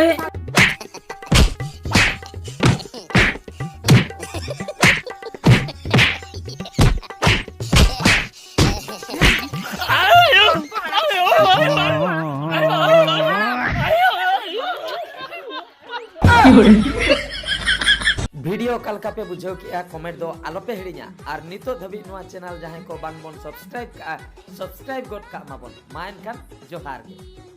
ᱵᱷᱤᱰᱤᱭᱳ ᱚᱠᱟ ᱞᱮᱠᱟ ᱯᱮ ᱵᱩᱡᱷᱟᱹᱣ ᱠᱮᱜᱼᱟ, ᱠᱚᱢᱮᱱᱴ ᱫᱚ ᱟᱞᱚᱯᱮ ᱦᱤᱲᱤᱧᱟ᱾ ᱟᱨ ᱱᱤᱛᱚᱜ ᱫᱷᱟᱹᱵᱤᱡ ᱱᱚᱣᱟ ᱪᱮᱱᱮᱞ ᱡᱟᱦᱟᱸᱭ ᱠᱚ ᱵᱟᱝ ᱵᱚᱱ ᱥᱟᱵᱥᱠᱨᱟᱭᱤᱵ ᱠᱟᱜᱼᱟ, ᱥᱟᱵᱥᱠᱨᱟᱭᱤᱵ ᱜᱚᱫ ᱠᱟᱜ ᱢᱟᱵᱚᱱ᱾ ᱢᱟ ᱮᱱᱠᱷᱟᱱ ᱡᱚᱦᱟᱨ ᱜᱮ᱾